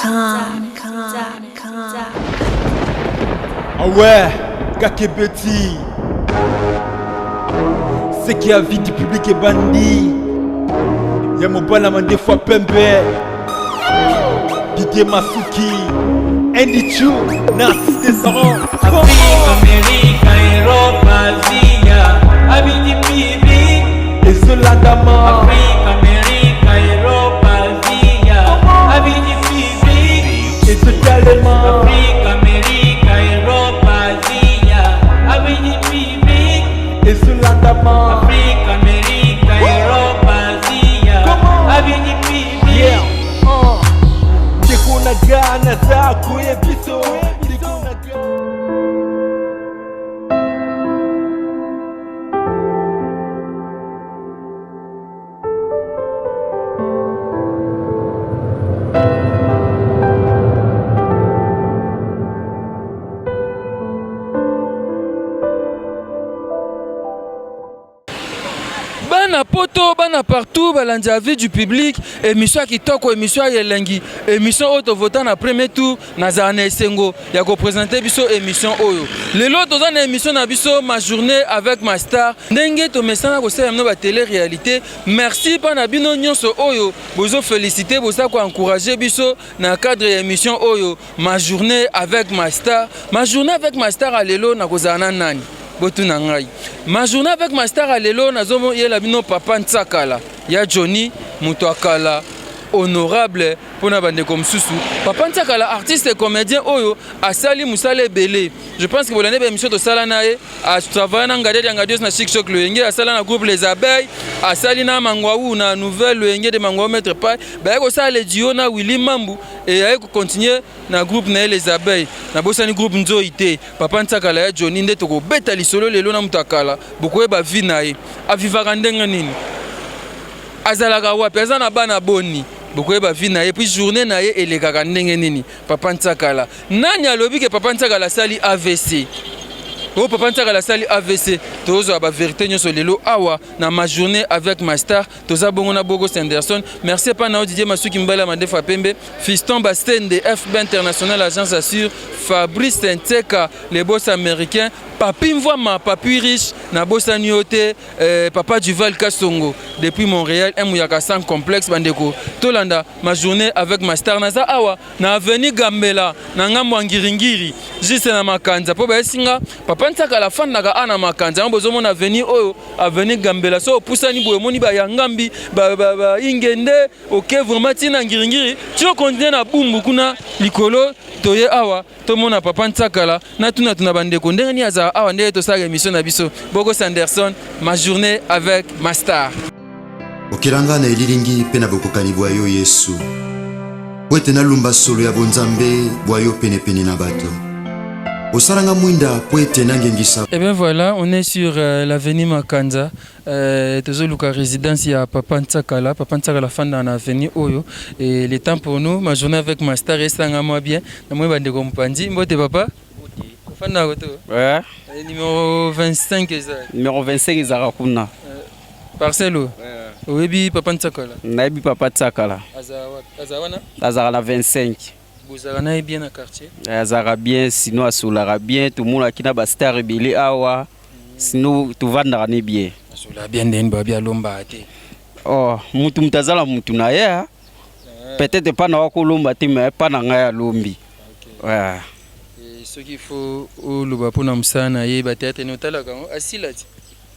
Calm. Ah ouais, Kakebeti. Ce qui a vie du public est bandit. Ya mobala mandefu pembe. Didier Masuki. Andy Chu, Narcisse Desarons. Afrique, Amérique, Europe, Asia, Abidi Bibi. Ezolandama. Afrique, Amérique, Europe, Asia, Abidi Bibi. Ezotalema. Afrique, Amérique, Europe, Asia, Abidi Bibi. Ezolandama. Afrique, Amérique, Europe, Asia, Abidi Bibi. Yeah. Ndeko na ga naza koyebiso. Ndeko na ga. Bana poto, bana partout, balandi ya vie du public, émission ya kitoko, émission ya elengi, émission oyo tovota na premier tour. Nazala na esengo ya koprésenter biso émission oyo. Lelo toza na émission na biso Ma journée avec ma star. Ndenge tomesana kosala bino batélé réalité. Merci mpa na bino nyonso oyo bozoféliciter, boza koencourager biso na cadre ya émission oyo Ma journée avec ma star. Ma journée avec ma star ya lelo, nakozala na nani? Botuna ngai. Ma journée avec ma star ya lelo, nazoyela bino papa Ntsakala ya Johnny, moto akala honorable mpona bandeko mosusu. Papa Ntsakala, artiste comédien oyo asali mosala ebele. Je pense que bolandi baémission tosala na ye. Atravaille na Ngadiadi ya Ngadios na Chic Choc Loyenge, asala na groupe Les Abeilles, asali na Mangwaou na Nouvelle Loyenge de Mangwaou, Maître Pai, baye kosala le duo na Willy Mambu e aye kocontinue na groupe na ye Les Abeilles. Nabosani groupe Nzoi te. Papa Ntsakala ya Johnny nde tokobeta lisolo lelo na moto akala. Bokoyeba vie na ye, avivaka ndenge nini, azalaka wapi, aza na bana boni. Bokoyeba vie na ye, puis journée na ye elekaka ndenge nini. Papa Ntsakala, nani alobi ke papa Ntsakala asali AVC? Oyo papa Ntsakala asali AVC, tozwa bavérité nyonso lelo awa na Ma journée avec ma star. Toza bongo na Bogos Anderson. Merci epa na yo Didier Masuki, Mbala Mandefa Pembe, Fiston Bastende, FB International Agence Assure, Fabrice Nteka, les boss américains, Papi Mvwama, Papi Riche, nabosani yo te, Papa Duval Kasongo depuis Montréal, Muyaka sans complexe. Bandeko, tolanda Ma journée avec ma star. Naza awa na avenue Gambela, na ngambo ya Ngiringiri, juste na Makanza, mpo bayesinga papa Ntsakala afandaka a na Makanza yango. Bozomona avenue oyo, avenue Gambela. So opusani boye, omoni bayangambi baingende, oke vraiment ntina Ngiringiri, ti okontinue na Bumbu kuna likolo. Toye awa tomona papa Ntsakala, natunatuna bandeko ndenge nini azala awa, ndenge tosalaka émission na biso. Bogos Anderson, Ma journée avec ma star. Okelanga na elilingi mpe na bokokani bwa yo Yesu, po ete nalumba solo ya bonzambe bwa yo penepene na bato. Osalanga mwinda po ete nangengisa. Et bien voilà, on est sur l'avenue Makanza. Tozoluka résidence ya papa Ntsakala. Papa Ntsakala fanda na avenue oyo. Et le temps pour nous, Ma journée avec ma star esanga mwa bien. Namoni bandeko mopanzi. Mbote papa. Ofanda koto? Ouais. Numéro 25 eza. Numéro 25 ezalaka kuna. Parcelle oyo. Oyebi papa Ntsakala? Nayebi papa Tsakala. Aza wapi? Aza wana? Azalaka na 25. Bozalaka na ye bien na quartier? Azalaka bien, sino asolaka bien, tomonaki na bastar ebele awa, sino tovandaka ne bien. Asolaka bien ndeni babi alombaka te? Oh, mutu aza na mutu na ye, ah. Peut-être mpa na wakolomba te, mais mpa na ngai alombi. Ouais. Soki fo oloba mpona mosala na ye, bathéâtre ne otalaka yango, asila ti?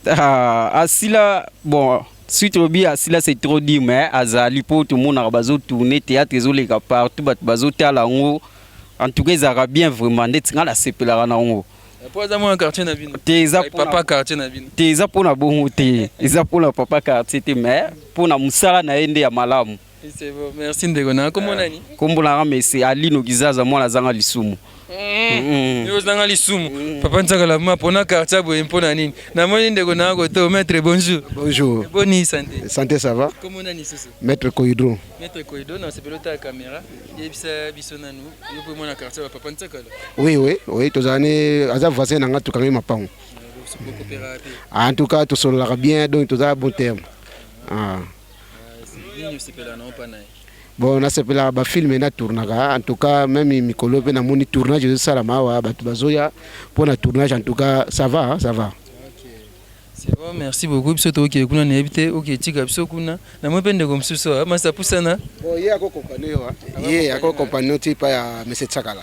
Ah, asila, bon, suite obi asila, c'est trop dit, mais azali mpo tomonaka bazotourne théâtre, ezoleka partout, bato bazotala yango. En tout cas ezalaka bien vraiment, ndeti ngai nasepelaka na yango. Po aza mwana quartier na bino? Te, eza papa quartier na bino? Te, eza mpona bongo te, eza mpona papa quartier te, mais mpona mosala na ye nde ya malamu. C'est bon, merci ndeko na. Kombo nani? Kombo na nga mese Alino Kizaza, mwana azanga lisumu. Yo ozanga lisumu, papa Ntsakala, ma mpona quartier boye, mpona nini? Namoni ndeko na koto, maître, bonjour. Bonjour. Boni santé? Santé, ça va. Kombo nani susu? Maître Koidro. Maître Koidro, na sepelo ta caméra, yebisa biso nanu, yo mpe mwana quartier ya papa Ntsakala? Oui, tozali, aza voisin na nga, tokangi mapango. Bokopera te? En tout cas tosololaka bien, donc toza bon terme. Ah. Nini osepela na mpa na ye? Bon, nasepelaka bafilme na tournaka. En tout cas, même mikolo mpe namoni tournage ezosalama awa, bato bazoya mpo na tournage. En tout cas, ça va, ça va. C'est bon, merci beaucoup. Biso tokokende kuna, nayebi te, oketika biso kuna. Namoni mpe ndeko mosusu awa, masa pusana. Bon, ye akokompane yo, ye akokompane ti pa ya mese Tsakala.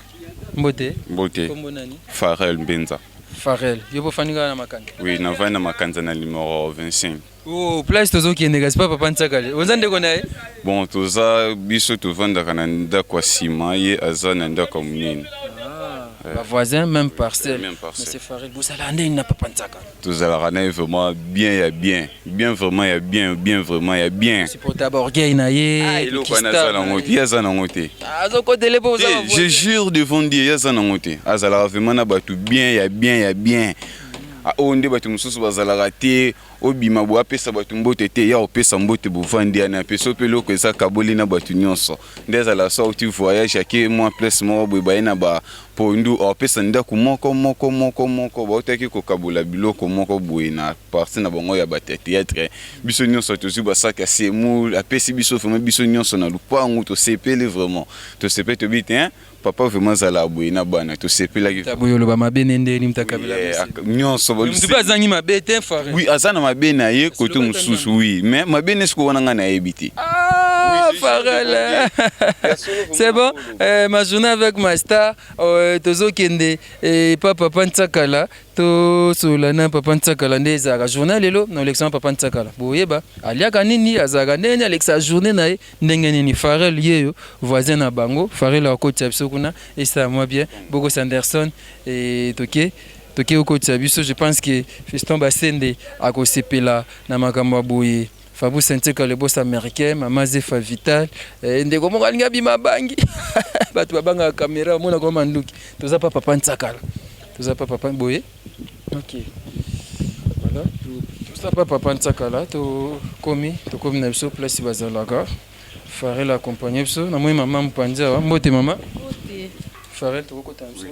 Mbote. Mbote. Kombo nani? Farel Mbenza. Farel, yo bofandi kaka na Makanza? Oui, navandi na Makanza na numéro 25. Oh, place tozokende kasi pa papa Ntsakale, oza ndeko na ye? Bon, toza biso tovandaka na ndako ya nsima, ye aza na ndako ya monene. Bavoisin, même parcelle. Même parcelle. Monsieur Farel, bozala ndeni na papa Ntsakala? Tozalaka na ye vraiment bien, ya bien bien, vraiment ya bien bien, vraiment ya bien. Supporter baorgueil na ye? Eloko wana aza nango te, ye aza nango te. Azokotele mpo oza Je jure devant Dieu, ye aza nango te. Azalaka vraiment na bato bien, ya bien, ya bien. Oyo nde bato mosusu bazalaka te, obima boye, apesa bato mbote te, ya opesa mbote, bovandi yana, apesa mpe eloko eza kaboli na bato nyonso. Nde azalaka so auti voyage, ake mwa place moko boye, baye na bapondu, apesa ndako moko moko moko moko. Bautaki kokabola biloko moko boye na parti na bango ya bato ya théâtre. Biso nyonso tozwi basaki ya semoule, apesi biso vraiment, biso nyonso na lupangu tosepeli vraiment, tosepeli, tobi te papa vraiment azala boye na bana, tosepelaki. Boye oloba mabe ne ndeni mutakabela? Nyonso. Mutu mpe azangi mabe te, Farel. Oui, aza na mabe na ye kote mosusu, oui, mais mabe ne sikoyo wana ngai nayebi te. Ah, Farel, c'est bon. Ma journée avec ma star, tozokende pa papa Ntsakala, tosolola na papa Ntsakala. Nde ezalaka journée lelo na olekisama papa Ntsakala, boyeba aliaka nini, azalaka ndenge nini, alekisa journée na ye ndenge nini. Farel yeyo, voisin na bango. Farel akotisa biso kuna, esala mwa bien. Bokos Anderson, toke okotisa biso. Je pense que Fiston Basende akosepela na makambo ya boye. Fabrice Ntseka, le boss américain, mama Zefa Vital, ndeko moko alingi abima bangi, bato babangaka caméra, omonaka wa manduki. Toza pa papa Ntsakala, toza pa papa boye. Ok, voilà, toza pa papa Ntsakala. Tokomi na biso place bazalaka. Farel accompagne biso. Namoni mama mopanzi awa. Mbote mama Farel, tokokota na biso,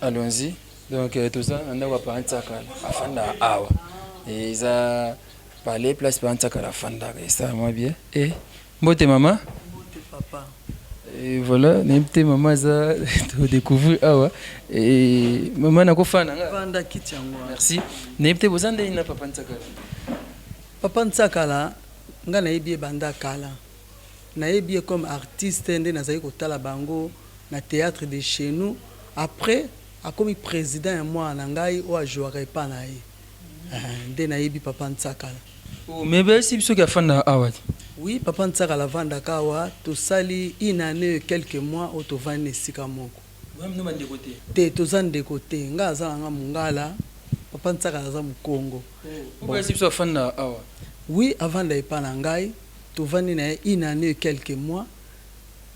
allons-y. Donc toza na ndako ya papa Ntsakala, afandaka awa. Eza palais, place papa Ntsakala afandaka, esala mwa bien. E mbote mama. Papa. Et voilà, nayebi te mama aza, todécouvrir awa. E mama, nakofanda nga? Vanda, kiti yango wana. Merci. Nayebi te boza ndeni na papa Ntsakala? Papa Ntsakala, ngai nayebi ye banda kala. Nayebi ye comme artiste, nde nazali kotala bango na théâtre de chez nous. Après akomi président ya mwana na ngai oyo ajouaka epa na ye. Nde nayebi papa Ntsakala. Oh, mais bayesi biso soki afandaka awa te? Oui, papa Ntsakala avandaka awa. Tosali une année et quelques mois oyo tovandi na esika moko. Bino bandeko te? Te, toza ndeko te. Ngai aza nanga mongala, papa Ntsakala aza mokongo. Po bayesi biso afandaka awa. Oui, avanda epa na ngai. Tovandi na ye une année et quelques mois.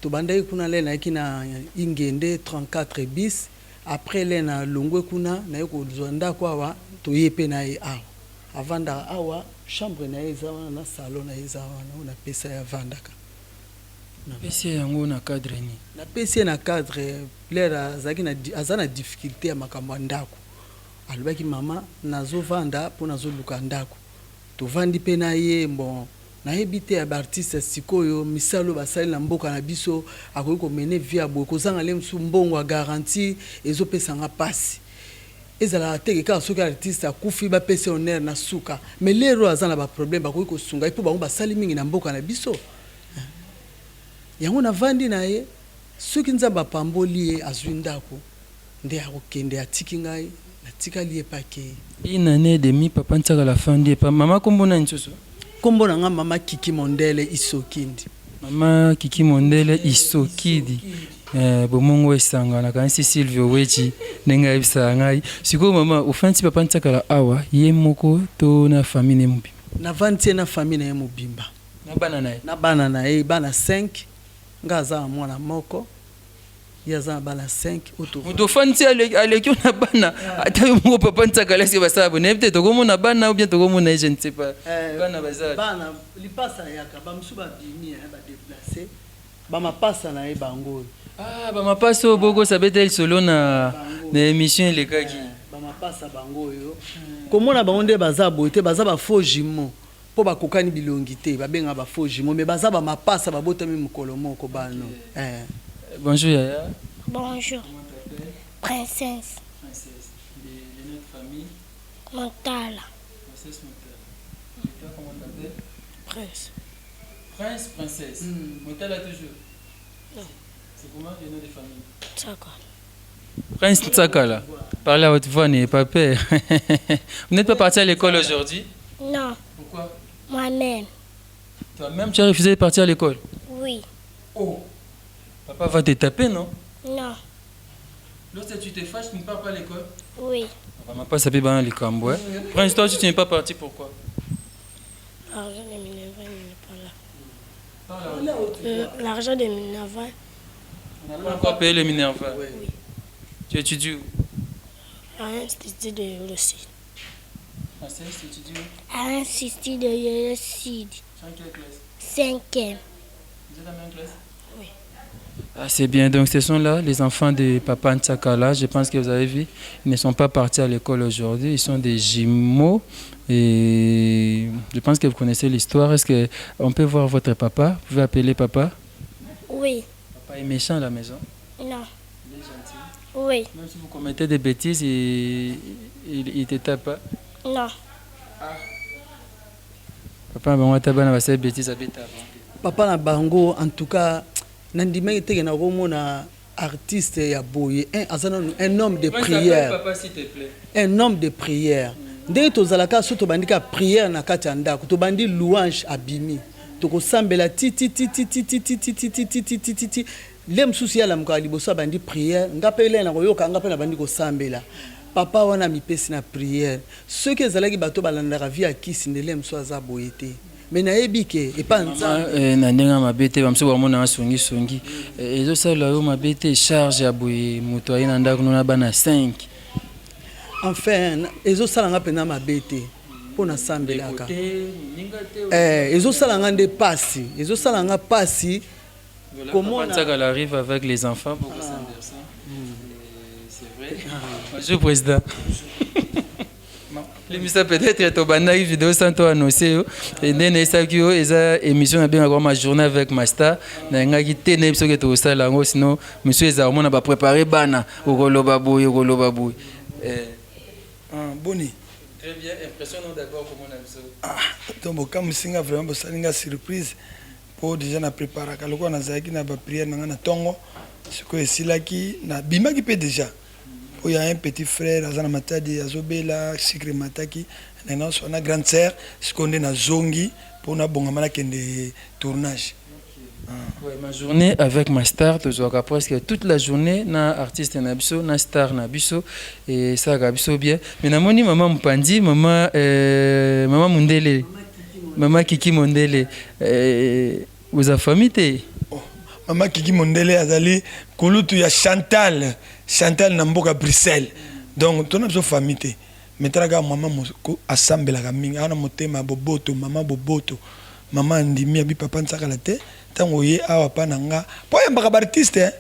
Tobandaki kuna le nayaki na Ingende 34 bis. Après le na longwe kuna, naye kozwa ndako awa, toye mpe na ye awa. Avandaka awa, chambre na ye eza wana, na salon na ye eza wana oyo napesa ye avandaka. Pesi ye yango na cadre nini? Napesi ye na cadre l'heure azalaki na aza na difficulté ya makambo ya ndako. Alobaki: "Mama, nazovanda mpo nazoluka ndako." Tovandi mpe na ye. Bon, nayebi te ya baartiste sikoyo, misala oyo basali na mboka na biso, akoki komene vie ya boye kozanga le mosusu mbongo ya garantie, ezopesanga mpasi. Ezalaka teke kaka soki artiste akufi bapesi honneur na suka, mais lero aza na baproblème, bakoki kosunga ye mpo bango basali mingi na mboka na biso. Yango navandi na ye. Soki Nzambe apamboli ye, azwi ndako, nde akokende, atiki ngai, natikali ye mpe akei. Une année et demie papa Ntsakala afandi epa mama. Kombo nani susu? Nkombo na nga mama Kiki Mondele Isokindi. Mama Kiki Mondele Isokidi. Bomongo esanga, nakanisi Silvio Wechi ndenge ayebisaka ngai. Sikoyo mama, ofandi papa Ntsakala awa ye moko to na famille ne mobimba? Navandi ye na famille na ye mobimba. Na bana na ye? Na bana na ye, bana 5. Nga aza na mwana moko, ye aza na bana 5 oyo. Moto ofandi ti aleki yo na bana, ata yo moko papa Ntsakala, eske basala boye? Nayebi te, tokomona bana ou bien tokomona ye, je ne sais pas. Bana baza? Bana lipasa yaka, bamosusu babimi, badéplace, bamapasa na ye bango oyo. Ah, bamapasa oyo bokosa beta lisolo na émission elekaki. Bamapasa bango oyo, komona bango nde baza boye te, baza bafaux jumeaux. Mpo bakokani bilongi te, babengaka ba faux jumeaux mais baza ba mapasa babotami mokolo moko bano eh. Bonjour yaya. Bonjour. Princesse. Princesse. Le, le nom de famille Montala. Princesse Montala. Et toi comment t'appelles? Prince. Prince, princesse. Montala toujours. Non. C'est comment le nom de famille? Tsakala. Prince Tsakala. Parlez à haute voix, n'ayez pas peur. Vous n'êtes pas parti à l'école aujourd'hui? Non. Pourquoi? Moi-même. Toi-même, tu as refusé de partir à l'école? Oui. Oh. Papa va te taper, non? Non. Lorsque tu te fâches, tu ne pars pas à l'école? Oui. Maman, pas saper ben likambo, hein. Prince, toi, tu n'es pas parti, pourquoi? L'argent de Minerval n'est pas là. L'argent de Minerval. On n'a pas encore payé le Minerval. Oui. Tu étudies où? À l'Institut de Yoloside. À l'Institut où? À l'Institut de Yoloside. Tu es en quelle classe? Cinquième. Vous êtes en même classe? Oui. Ah, c'est bien. Donc, ce sont là les enfants de Papa Nsakala. Je pense que vous avez vu, ils ne sont pas partis à l'école aujourd'hui. Ils sont des jumeaux. Et je pense que vous connaissez l'histoire. Est-ce qu'on peut voir votre papa? Vous pouvez appeler papa? Oui. Papa est méchant à la maison? Non. Il est gentil? Oui. Même si vous commettez des bêtises, il ne te tape pas? Non. Ah. Papa, bon, on a des bêtises à bêta. Papa na bango, en tout cas, nandimaki teke nakomona artiste ya boye un, aza nanu un homme de prière. Papa, s'il te plaît. Un homme de prière. Ndenge tozalaka so tobandi ka prière na kati ya ndako, tobandi louange abimi, tokosambela ti ti ti ti ti ti ti ti ti ti ti ti ti ti ti le mosusu ye alamukaka liboso abandi prière, nga mpe le nakoyoka nga mpe nabandi kosambela. Papa wana amipesi na prière. Soki ezalaki bato balandaka vie ya kisi nde le mosusu aza boye te. Mais nayebi ke epa Nzambe. Eh, na ndenge ya mabe te, bamosusu bamonaka songisongi ezosala yo mabe te, charge ya boye moto aye na ndako no na bana 5. Enfin, ezosala nga mpenza mabe te mpo nasambelaka. Eh, ezosala nga nde pasi, ezosala nga pasi komona Nsakala arrive avec les enfants pour ah. C'est vrai. Bonjour président. Limisa peut-être tobandaki vidéo sans to annoncer yo nde nayesaki yo eza émission nabengaka ma journée avec ma star, nayangaki te nayebi soki tokosala yango, sinon monsieur ezala omona baprépare bana okoloba boye okoloba boye. Ah, boni? Très bien, impressionnant d'abord komona biso. Ah, donc bokamwisi nga vraiment, bosali nga surprise mpo déjà na préparaka lokola nazalaki na baprière na nga na ntongo, sikoyo esilaki nabimaki mpe déjà mpo ya un petit frère aza na Matadi, azobela sucre mataki na na grande sœur, sikoyo nde nazongi mpo nabongama nakende tournage. Ouais, ma journée avec ma star, tozwaka presque toute la journée na artiste na biso, na star na biso, et esalaka biso bien. Mais namoni mama Mopandi, mama, mama Mundele, mama Kiki Mondele, oza famille te? Oh, mama Kiki Mondele azali kulutu ya Chantal, Chantal na mboka Bruxelles. Donc tona biso famille te, mais tala kaka mama asambelaka mingi, aza na motema ya boboto, mama boboto. Mama andimi abi papa Nsakala te ntango oye awa pa na nga mpo ayambaka baartiste,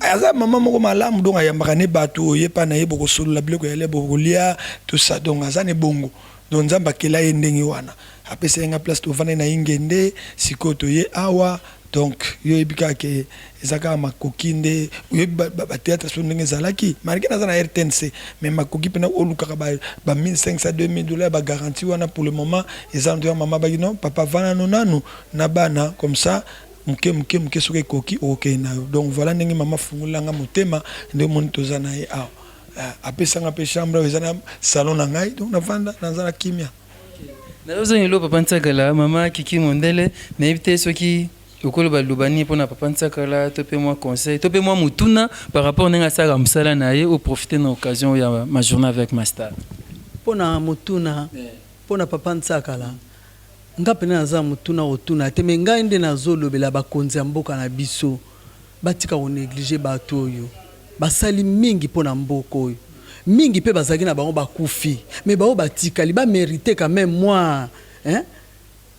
aza mama moko malamu, donc ayambaka ne bato oye pa na ye, bokosolola biloko ya lia, bokolia, tout ça, donc aza ne bongo. Donc Nzambe akela ye ndenge wana, apesa ye nga place tovandai na ye ngende. Sikoyo toye awa, donc yo oyebi kaka ke eza kaka makoki nde oyebi bathéâtre so ndenge ezalaki, malgré naza na RTNC, mais makoki mpena olukaka ba 1500 2000 dollars bagarantie wana pour le moment eza nto ya mama baki non papa vana no nanu na bana comme ça, moke moke moke, soki ekoki okokende na yo. Donc voilà ndenge mama afungolelanga motema, nde omoni toza na ye awa, apesanga mpe chambre oyo eza na salon na ngai, donc navanda naza na kimia. Nazozongela papa Nsakala, mama Kiki Mondele, nayebi te soki okoloba loba nini mpona papa Nsakala, to mpe mwa conseil to mpe mwa motuna par rapport ndenge asalaka mosala na ye, oprofite na occasion ya ma journée avec ma star. Mpona motuna mpona papa Nsakala, nga mpena naza motuna kotuna te, me ngai nde nazolobela bakonzi ya mboka na biso batika konéglige bato oyo basali mingi mpona mboka oyo, mingi mpe bazalaki na bango bakufi, me bao batikali bamérite quand même mwa, hein?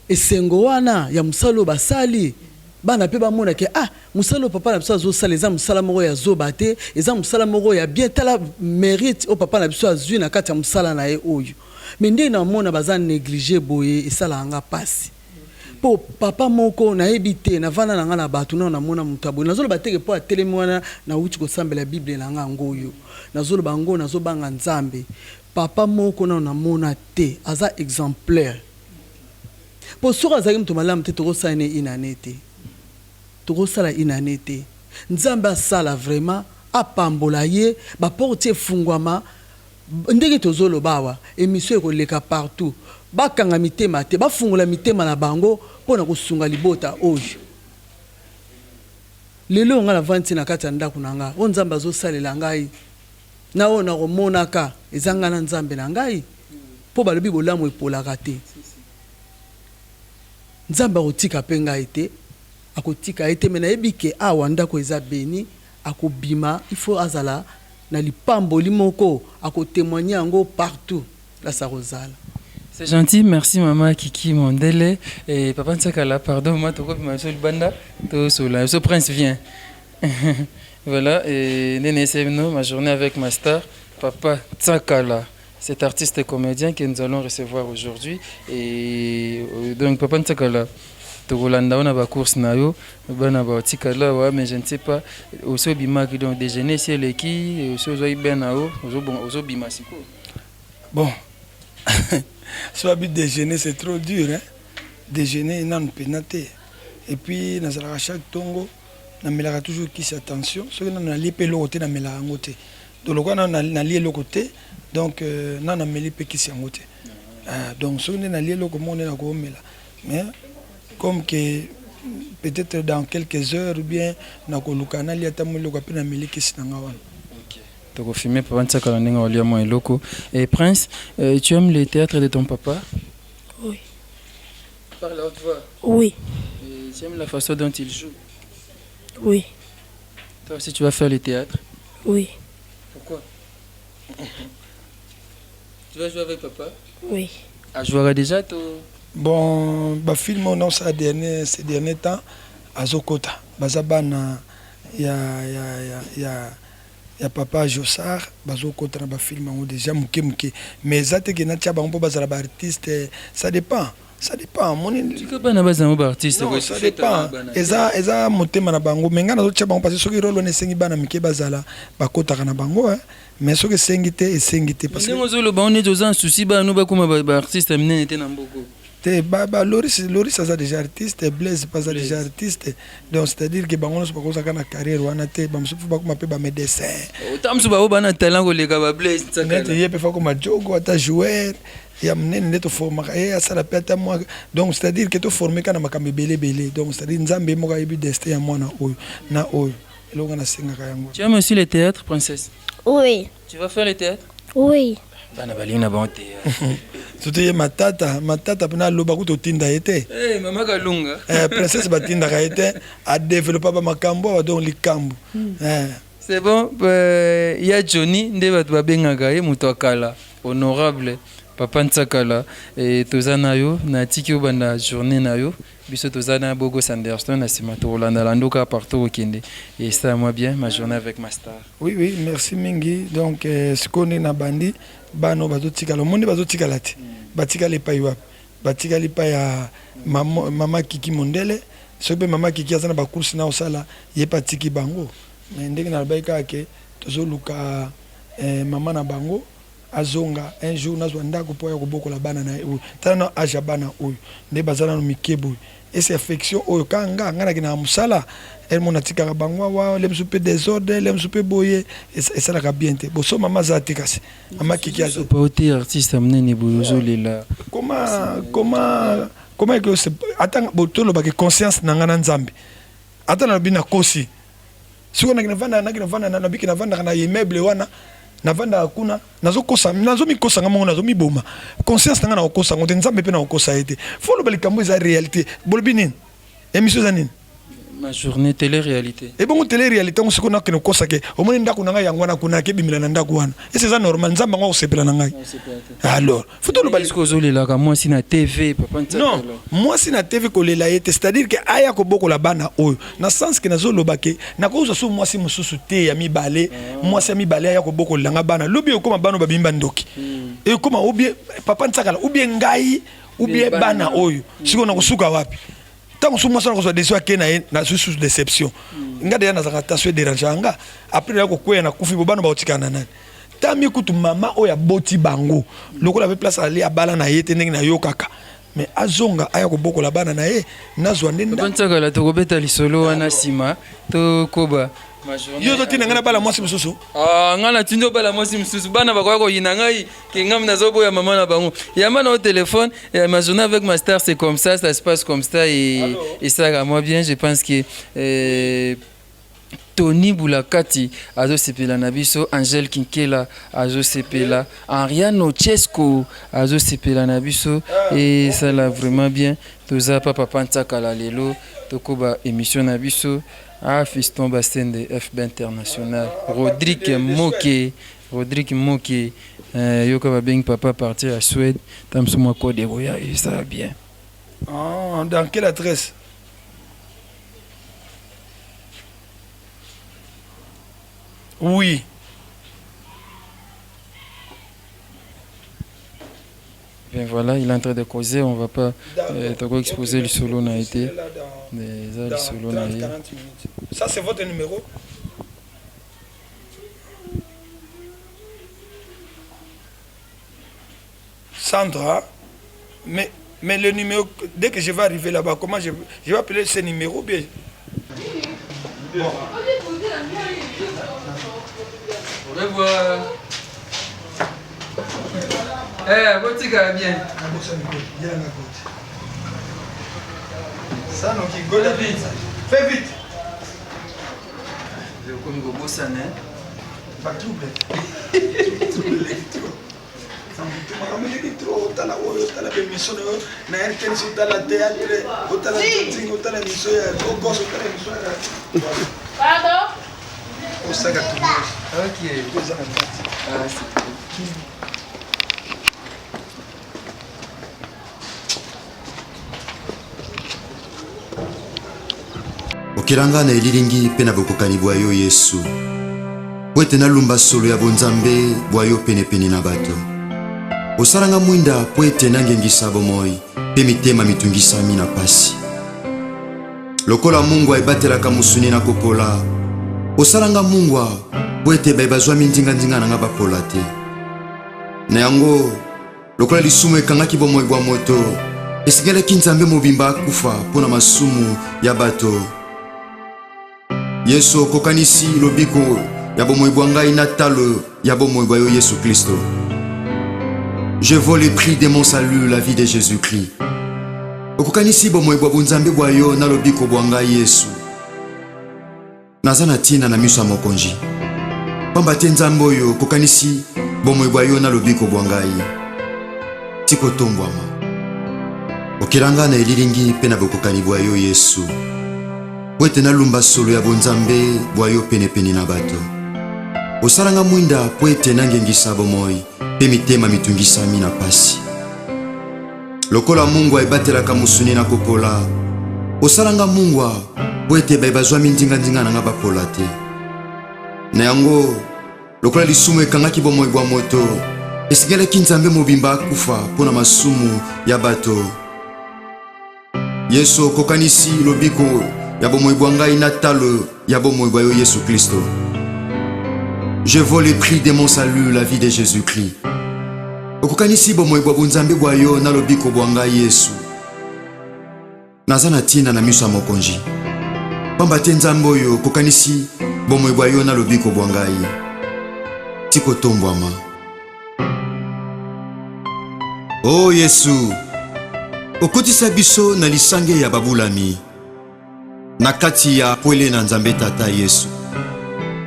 Esengo wana ya mosala oyo basali, bana mpe bamona ke ah, mosala oyo papa na biso azosala eza mosala moko ya zoba te, eza mosala moko ya bien. Tala mérite oyo papa na biso azwi na kati ya mosala na ye oyo. Mais nde namona baza néglige boye, esalaka nga mpasi, mpo papa moko nayebi te, navanda na nga na bato nano namona moto ya boye. Nazoloba teke mpo atelemi wana, nauti kosambela Bible na nga yango oyo nazoloba yango, nazobanga Nzambe. Papa moko nano namona te aza exemplaire, mpo soki azalaki moto malamu te, tokosala ne inane te, tokosala inane te. Nzambe asala vraiment, apambola ye, baporte efungwama. Ndenge tozoloba awa, émission ekoleka partout. Bakanga mitema te, bafungola mitema na bango mpo na kosunga libota oyo. Lelo oyo ngai navandi na kati ya ndako na ngai, oyo Nzambe azosalela ngai na oyo nakomonaka, eza ngai na Nzambe na ngai, mpo balobi bolamu epolaka te. Nzambe akotika mpe ngai te, akotika ye te. Me nayebi ke awa ndako eza beni, akobima, il faut azala na lipamboli moko, akotémoigne yango partout place akozala. C'est gentil, merci maman Kiki Mondele et papa Nsakala, pardon, moi toko bima biso libanda to sola. Ce prince vient. Voilà, et Néné Sebno, ma journée avec ma star, papa Tsakala, cet artiste et comédien que nous allons recevoir aujourd'hui. Et donc papa Tsakala, tokolanda wana bacourse na yo, bana batikala wa, mais je ne sais pas osi obimaki, donc déjeuner esi eleki, osi ozwaki bien na yo, ozobima sikoyo. Bon, so abi déjeuner, c'est trop dur, hein? Déjeuner nanu mpena te. Et puis nazalaka chaque ntongo namelaka toujours kisi. Attention, soki nanu nalie mpe eloko te, namelaka yango te. Donc lokola nanu nalie eloko te, donc nanu nameli mpe kisi yango te. Donc soki nde nalie eloko moko nde nakomela, mais comme que peut-être dans quelques heures ou bien nakoluka nalia ata mo eloko, mpe nameli kisi na nga wana. Tokofilme papa Ntsakala ndenge olia mwa eloko. Et prince, tu aimes le théâtre de ton papa? Oui. Parle à haute voix. Oui. Et tu aimes la façon dont il joue? Oui. Toi aussi, tu vas faire le théâtre? Oui. Pourquoi tu vas jouer avec papa? Oui. Ah, jouera déjà to? Bon, bafilme oyo naosala dernier, ces derniers temps, azokota, baza bana ya papa Josar, bazokota na bafilme yango déjà moke moke, mais eza te ke natia bango mpo bazala baartiste. Ça dépend, ça dépend, moni. Tika bana bazala baartiste. Non, ça dépend, eza motema na bango, mais ngai nazotia bango parce que soki role wana esengi bana mike bazala, bakotaka na bango, hein. Mais soki esengi te, esengi te, parce que ndenge ozoloba ngo neti oza na souci bana bakóma baartiste ya minene te na mboka. Te, ba Loris, Loris aza déjà artiste, Blaise mpe aza déjà artiste. Donc c'est à dire que bango nyonso bakozaka na carrière wana te. Bamosusu mpo bakoma mpe bamédecin. Ota mosusu bao bana talent koleka baBlaise. Neti ye mpe fakoma jogo, ata joueur ya monene nde toformaka ye, asala mpe ata mwa. Donc c'est à dire que toforme kaka na makambo ebele ebele. Donc c'est à dire Nzambe moko ayebi destin ya mwana oyo na oyo. Eloko nga nasengaka yango. Tu aimes aussi le théâtre, princesse? Oui. Tu vas faire le théâtre? Oui. Bana balingi na bango théâtre. Surtout ye Matata, Matata mpena aloba kuta otinda ye te. Hey, mama Kalunga. Princesse batindaka ye te, adevelopa bamakambo awa, donc likambo. C'est bon, ya Johnny nde bato babengaka ye, moto akala, honorable papa Ntsakala. Toza na yo, natiki obanda journée na yo. Biso toza na Bogos Anderson na nsima, tokolanda landuka partout okende. Et ça moi bien, ma journée avec ma star. Oui, merci mingi. Donc sikoyo ndenge na bandi, bana oyo bazotikala, omoni bazotikala te, batikali epai wapi? Batikali epai ya mama Kiki Mondele. Soki mpe mama Kiki aza na bacourse na osala, ye mpe atiki bango. Mais ndenge nalobaki kaka ke tozoluka mama na bango azonga un jour, nazwa ndako mpo ya kobokola bana na ye oyo. Tala na age ya bana oyo nde baza nano mike boye, ese affection oyo kaka nga nakendaka mosala elmo, natikaka bango awa, le mosusu mpe désordre, le mosusu mpe boye, esalaka bien te. Boso mama aza te, kasi mama Kiki aza. Sopa te, artiste ya monene boye ozolela. Comment eke ata tolobaki conscience na nga na Nzambe, ata nalobi nakosi. Sikoyo nakende navanda, nabiki, navandaka na immeuble wana, navandaka kuna, nazokosa, nazomikosa nga moko, nazomiboma conscience na nga. Nakokosa yango te, Nzambe mpe nakokosa ye te. Fo loba likambo eza réalité. Bolobi nini? Émission eza nini? Ma journée télé réalité. Ebongo télé réalité yango sikoyo nakende kokosa ke omoni ndako na ngai yango wana kuna akebimela na ndako wana. Ese eza normal nzambe yango akosepela na ngai. Alors, faut toloba Est-ce que ozolelaka mwasi na TV papa Ntsakala? Non, mwasi na TV kolela ye te, c'est-à-dire que aya kobokola bana oyo. Na sens que nazoloba ke nakozwa so mwasi mosusu te ya mibale, ah. mwasi ya mibale aya kobokolela nga bana. Lobi ekoma bana babimi bandoki. Hmm. Ekoma ou bien papa Ntsakala ou bien ngai ou bien bana oyo. Hmm. Sikoyo nakosuka wapi? Ntango mosusu mwasi wana akozwa décision ake na ye nazwi susu déception. Hmm. Nga deja nazalaka tension ederangeaka nga. Après naya kokweya nakufi bo bana bakotikala na nani? Tami kutu mama oyo aboti bango lokola pe place ali abala na ye te ndenge nayokaka mais azonga aya kobokola bana na ye nazwa nde Papa Nsakala tokobeta lisolo wana nsima tokoba yo ozotinda ngai nabala mwasi mosusu ah, ngai natindi obala mwasi mosusu bana bakoya koyina ngai ke ngai nazoboya mama na bango yamba na yo téléphone ma journée avec ma star c'est comme ça ça se passe comme ça et, et ça moi bien je pense que euh, Tony Bulakati azosepela na biso, Angèle Kinkela azosepela, Ariano Chesco azosepela na biso et ça la vraiment bien. Toza pa papa Ntsakala lelo tokoba émission na biso. Ah fiston Basende FB international, Rodrigue Moke, Rodrigue Moke euh, yoka babengi papa partir ya Suède, tamso mwa code ekoya et ça va bien. Ah, dans quelle adresse? Oui. Bien voilà, il est en train de causer, on va pas euh, exposer le solo n'a été. Le solo n'a été. Ça c'est votre numéro Sandra, mais, mais le numéro, dès que je vais arriver là-bas, comment je, je vais appeler ce numéro bien Bon. Au revoir. Eh, botikala bien. Fais vite. Okomi kobosana. Ba trouble. Makambo eleki trop otala oyo otala bemission na yo na rtnc otala théâtre otala ntingi otala émission ya bogos otala émission ya pardon osaka tournage ok eza na kati ah c'est Okela nga na elilingi mpe na bokokani bwa yo Yesu, mpo ete nalumba solo ya bonzambe bwa yo penepene na bato. Osala nga mwinda mpo ete nangengisa bomoi mpe mitema mitungisami na pasi. Lokola mungwa ebatelaka mosuni na kopola, osala nga mungwa mpo ete baye bazwami ndingandinga na nga bapola te. Na yango, Lokola lisumu ekangaki bomoi bwa moto, esengelaki Nzambe mobimba akufa mpo na masumu ya bato. Yesu okokanisi lobiko ya bomoi bwa ngai na talo ya bomoi bwa yo Yesu Klisto. Je vaux le prix de mon salut, la vie de Jésus-Christ. Okokanisi bomoi bwa bonzambe bwa yo na lobiko bwa ngai Yesu. Naza na ntina na miso ya Mokonji, pamba te Nzambe oyo okokanisi bomoi bwa yo na lobiko bwa ngai. Tikotombwama. Okela ngai na elilingi mpe na bokokani bwa yo Yesu, mpo ete nalumba solo ya bonzambe bwa yo penepene na bato. Osala nga mwinda mpo ete nangengisa bomoi mpe mitema mitungisami na pasi. Lokola mungwa ebatelaka mosuni na kopola, osala nga mungwa mpo ete baye bazwami ndingandinga na nga bapola te. Na yango, lokola lisumu ekangaki bomoi bwa moto, esengelaki Nzambe mobimba akufa mpo na masumu ya bato. Yesu okokanisi lobiko ya bomoi bwa ngai na talo ya bomoi bwa yo Yesu Klisto. Je vaux le prix de mon salut, la vie de Jésus-Christ. Okokanisi bomoi bwa bonzambe bwa yo na lobiko bwa ngai Yesu. Naza na ntina na miso ya Mokonzi, pamba te Nzambe oyo okokanisi bomoi bwa yo na lobiko bwa ngai. Tikotombwama. O oh Yesu, okotisa biso na lisange ya babulami na kati ya pwele na Nzambe Tata Yesu.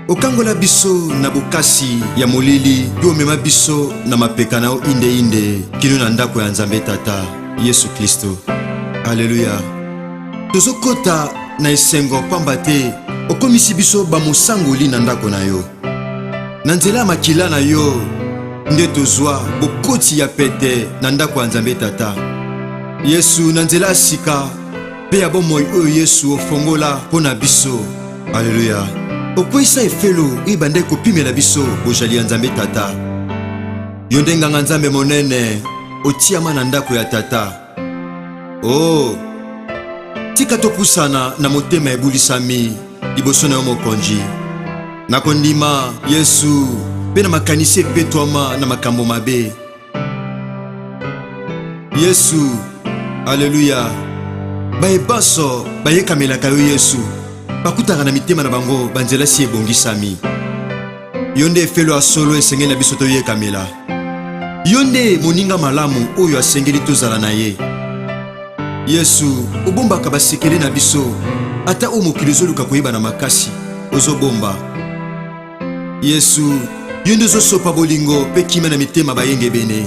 Okangola biso na bokasi ya molili mpe omema biso na mapeka na yo inde inde kino na ndako ya Nzambe Tata Yesu Klisto. Aleluya! Tozokota. na esengo pamba te okomisi biso bamosangoli na ndako na yo. Na nzela ya makila na yo nde tozwa bokoti ya pete na ndako ya Nzambe Tata. Yesu, na nzela ya sika mpe ya bomoi oyo Yesu ofongola mpo na biso. Aleluya! Okweisa efelo oyo ebandaki kopimela biso bojali ya Nzambe Tata. Yo nde nganga Nzambe monene, otiama na ndako ya Tata. O, oh, tika topusana na motema ebulisami liboso na yo Mokonzi. Na kondima Yesu mpe na makanisi epetwama na makambo mabe. Yesu, aleluya! Baye banso bayekamelaka yo Yesu, bakutaka na mitema na bango banzela si ebongisami. Yo nde efelo ya solo esengeli na biso toyekamela. Yo nde moninga malamu oyo asengeli tozala na ye. Yesu, obombaka basekele na biso, ata oyo mokili ezoluka koyeba na makasi, ozobomba. Yesu, yo nde ozosopa bolingo mpe kimia na mitema bayengebene.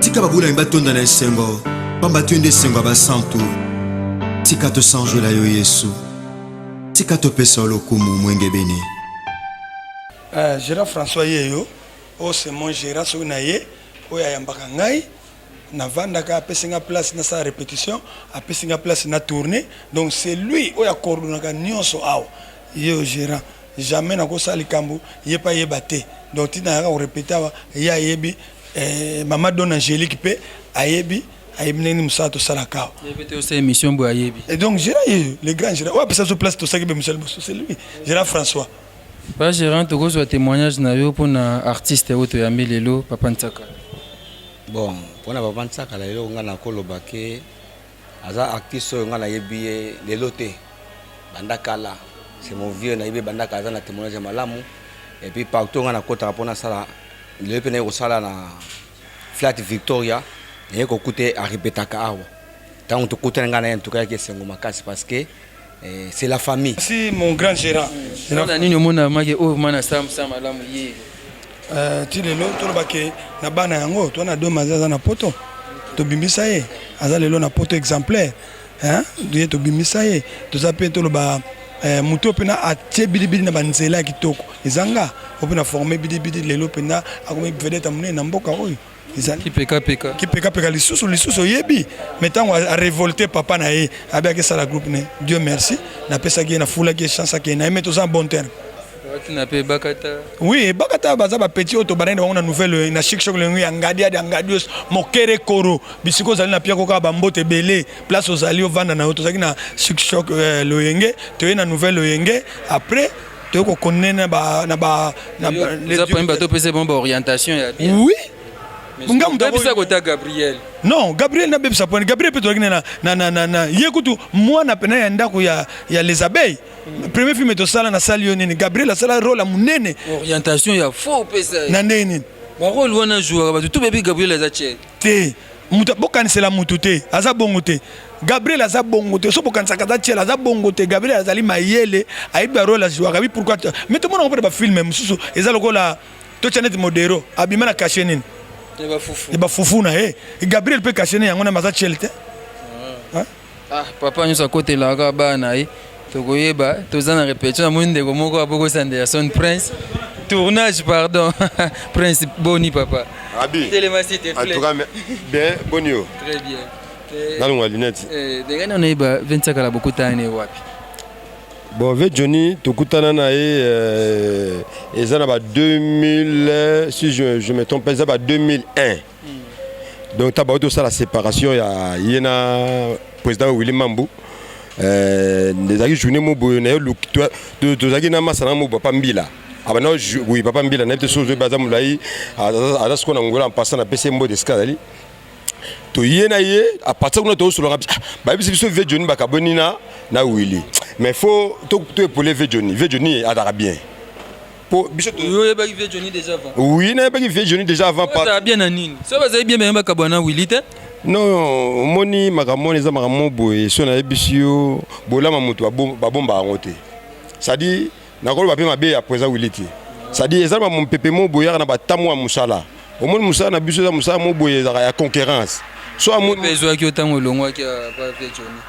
Tika babulami batonda na esengo, pamba te yo nde esengo ya basantu. Tika tosanjola yo Yesu. Tika topesa yo lokumu moyengebene. Eh, Gérard François yeyo oyo c'est mon gérant soki na ye oyo ayambaka ngai navandaka apesi nga place nasala répétition apesi nga place na tourner donc c'est lui oyo acoordonnaka nyonso awa ye oyo gérant jamais nakosala likambo ye mpe ayeba te donc ntina ayaka korepete awa ye ayebi eh, mama don angélique mpe ayebi ayebi ndenge nini mosala tosalaka awa. Ye pe te osala emission boye ayebi. Et donc Gérard ye le grand Gérard oyo apesa biso place tosalaki be mosala liboso c'est lui Gérard François. Pa Gérard tokozwa témoignage na yo pona artiste oyo toyambi lelo papa Nsakala. Bon pona papa Nsakala eloko nga nakoloba ke aza artiste oyo nga nayebi ye lelo te banda kala c'est mon vieux nayebi ye banda kala aza na témoignage ya malamu et puis partout nga nakotaka po nasala lelo pe naye kosala na Flat Victoria naye kokuta ye a repetaka awa tango tokutani ngai na ye en tout cas yaki esengo makasi parce que eh, c'est la famille. Merci mon grand gérant. Na nini omona make oyo mana sa sa malamu ye. Euh, ti lelo toloba ke na bana yango to na doma aza na poto tobimbisa ye aza lelo na poto exemplaire hein ye tobimisa ye toza mpe toloba eh, moto oyo mpena atie bilibili na banzela ya kitoko eza nga oyo mpe na forme bilibili lelo mpenza akomi vedete ya monene na mboka oyo ezali kipekapeka kipekapeka lisusu lisusu oyebi me ntango arevolte papa na ye abiyaki esala groupe ne dieu merci napesaki ye nafulaki ye chance akende na ye me toza na bon terme Tina pe ebakata. Oui, ebakata baza ba petit oyo tobandaki na bango na nouvelle na chic choc lengo ya ngadi ya ngadios mokere koro bisika ozali na piako kaka ba mbote ebele place ozali ovanda na yo tozalaki na chic choc euh, loyenge toye na nouvelle loyenge après toye kokonne na ba na ba na bato opesa bango ba orientation ya bien. Oui. Nga moto abisa kota Gabriel. Non, Gabriel na bebisa point. Gabriel pe tozalaki na na na na, na ye kutu mwana pena ya ndako ya ya les abeilles. Premier film tosala na sali yo nini Gabriel asala role ya munene. Orientation ya faux pesa. Na ndenge nini? Ba role wana jouaka bato tout baby Gabriel aza tchèque. Te. Mutu bokanisela mutu te, aza bongo te. Gabriel aza bongo te. So bokanisaka aza tchèque, aza bongo te. Gabriel azali mayele, ayebi ba role ajouaka, ayebi pourquoi. Mais tomonaka mpe ba film mosusu eza lokola totya neti modero abima na cachet nini? Ya ba fufu na ye. Gabriel mpe cachet ne yango na aza tchèque te. Ah. Ah papa nyonso akotelaka kaka bana na ye tokoyeba toza na repetition namoni ndeko moko abokosi Anderson Prince tournage pardon Prince boni papa Abi telema s'il te plaît en tout cas bien boni yo très bien eh, nalongwa lunette eh, ndenge nani oyeba 25 kala bokutana ne wapi Bon, ve Johnny, tokutana na ye euh, eza na ba 2000 si je, je me trompe eza ba 2001 donc ta bauti osala séparation ya ye na président Willy Mambu euh, ezalaki journée mo boye na ye tozalaki na masa na mo papa Mbila abanda oui papa Mbila nayebi te soki ozoyebi aza molai aza sikoyo na Angola en passant napesi ye mbote esika azali toye na ye à partir kuna tozosolaka ah, bayebisi biso vie Johnny bakaboni na na Willy mais faut to épauler vie Johnny vie Johnny azalaka bien po biso yo oyebaki vieux Johnny déjà avant oui nayebaki vieux Johnny déjà avant pas bien na nini so bazali bien bien bakabwana Willy te non omoni makambo wana eza makambo boye so nayebisi yo bolama moto babomba yango te c'est-à-dire nakoloba mpe mabe ya président Willy te c'est-à-dire eza na mopepe mo boye yaka na batamo ya mosala omoni mosala na biso eza mosala mo boye ezalaka ya concurrence so ezwaki yo ntango olongwaki vieux Johnny.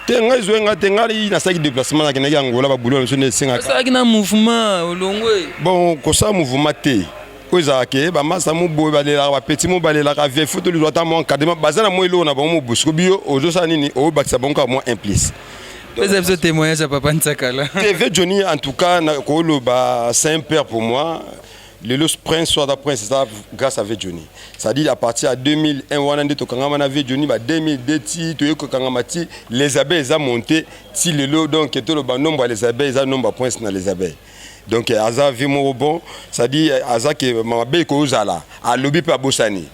Te, ngai ezwaki ngai te. Ngai nasalaki déplacement, nakendaki Angola, baboulot na biso nde esengaka. Osalaki na mouvement, olongwe? Bon, kosala mouvement te. Oyo ezalaka ke bamasa mo boye balelaka, bapeti mo balelaka, vie faut tolizwa ata mwa encadrement, baza na mwa eloko na bango mo boye. Siko biyo ozosala nini? Oyobakisa bango kaka mwa un plus. Pesa biso témoignage ya papa Ntsakala. TV Johnny, en tout cas koloba, c'est un père pour moi. Lelo prince soit aza prince, eza grâce à Johnny. C'est-à-dire à partir ya 2001 wana nde tokangama na vieux Johnny, ba 2002 ti toye kokangama, ti les abeilles eza monté ti lelo. Donc toloba nombre ya les abeilles eza nombre ya prince na les abeilles. Donc aza vieux moko bon, c'est-à-dire aza ke mabe ekozala alobi mpe abosani.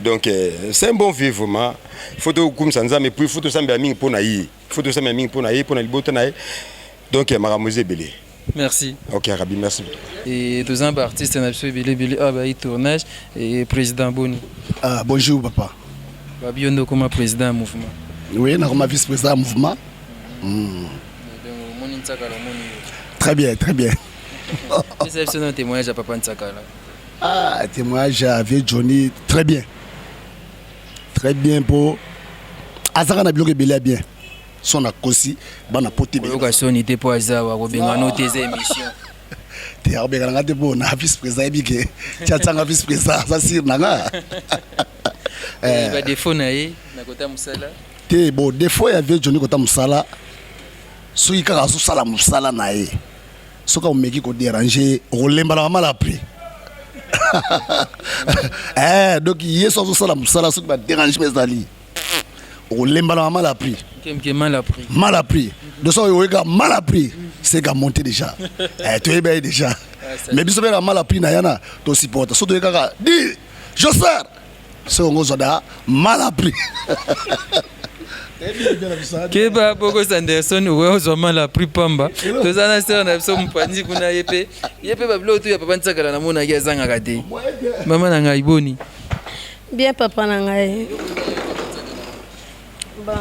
Donc c'est un bon vieux vraiment. Faut tokumisa Nzambe, puis faut tosambela mingi mpo na ye, faut tosambela mingi mpo na ye, mpo na libota na ye. Donc makambo eza ebele. Merci. Ok Rabi, merci. Et toza ba artiste na biso ebele ebele awa bayi tournage. Et président, boni? Ah, bonjour papa. Babi, yo nde okoma président ya mouvement? Oui, nakoma vice président ya mouvement. Donc omoni Ntsakala, omoni yo? Très bien, très bien. Pesa biso na témoignage ya papa Ntsakala. Ah, témoignage ya vieux Johnny, très bien, très bien, mpo azaka na biloko ebele ya bien. So nakosi, bana pote. Oyoka soni te mpo aza wa kobengana te, eza émission. Te, akobengana nga te, mpo na vice président yebi ke tia tianga vice président, aza sire na nga. Badéfaut na ye na kota mosala? Te, bon, défaut ya vieux Johnny kota mosala, soki kaka azosala mosala na ye, soki omeki kodéranger, okolembana mal après. Donc ye so azosala mosala, soki badérangement ezali, okolembana mal appris. Kemke mal appris. Mal appris. Donc soki oyeka mal appris, c'est ka monter déjà, toyebi ye déjà. Mais biso mpe na mal appris na ya na tosupporte. So toye kaka di joser, soki ongo ozwa da mal appris. Keba Bokos Anderson, okoya ozwa mal appris pamba. Toza na sœur na biso mopanzi kuna, ye mpe, ye mpe babiloko tu ya papa Ntsakala namonaki azangaka te. Mama na ngai, boni? Bien papa na ngai. Bon,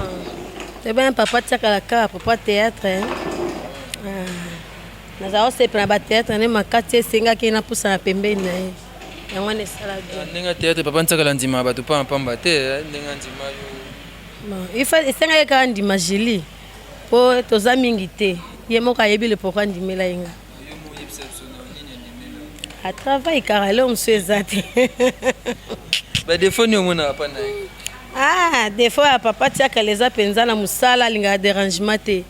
toyebana papa Tiakala kaka papa théâtre. Nazala kosepela na bathéâtre nde makati, esengaki napusana pembeni na ye, yango wana esala bien. Ndenge ya théâtre, papa Ntsakala ndima bato pamba te, ndenge andima yo? Bon, esengaki kaka ndima Julie mpo toza mingi te. Ye moko ayebi le pourquoi andimela ye nga. Atravaille kaka, eloko mosusu eza te. Badéfaut nini omonaka mpa na ye? Ah, défaut ya papa Tiakala eza mpenza na mosala, alingaka dérangement te.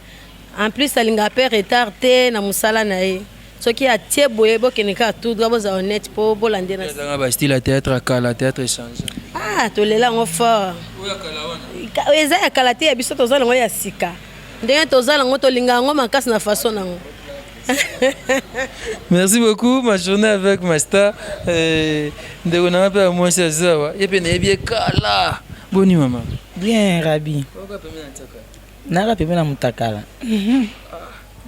En plus alingaka mpe retard te na mosala na ye. Soki atie boye, bokende kaka tout droit, bozala honnête mpo bolande na. Ezanga bastyle ya théâtre ya kala, théâtre échange. Ah, tolela yango fort. Eza ya kala te, ya biso toza nango ya sika. Ndenge toza nango, tolinga yango makasi na façon nango. Merci beaucoup. Ma journée avec ma star. Ndeko nanga mpe ya mwasi azawa, ye mpe nayebi ye kala. Boni mama? Bien Rabi. Naka pembe na mutakala.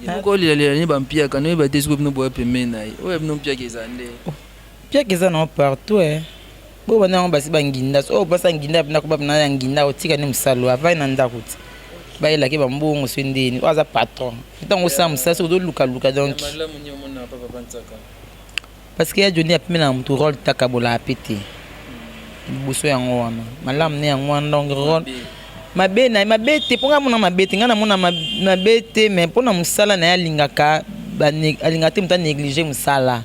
Moko olelalela ni bampiaka noyeba te. Soki bino boya pembeni na ye, oyo bino mpiaka eza nde? Mpiaka eza nango partout, eh. Bo banda yango basi banginda. So oyo basa nginda mpena koba mpena ya nginda, otika nde mosala avai na ndako ti bayelaki bambongo. So ndeni oyo aza patron, ntango osala mosala, soki ozolukaluka donc. Malamu ni omona pa papa Ntsaka? Parce que ya Joni apemela na motu rôle, takabolaka pe te liboso. Yango wana malamu ne, yango wana. Donc rôle mabe na ye, mabe te, mpo ngai mona mabe te, ngai namona mabe te. Mais mpona mosala na ye, alingaka alingaka te moto anéglige mosala,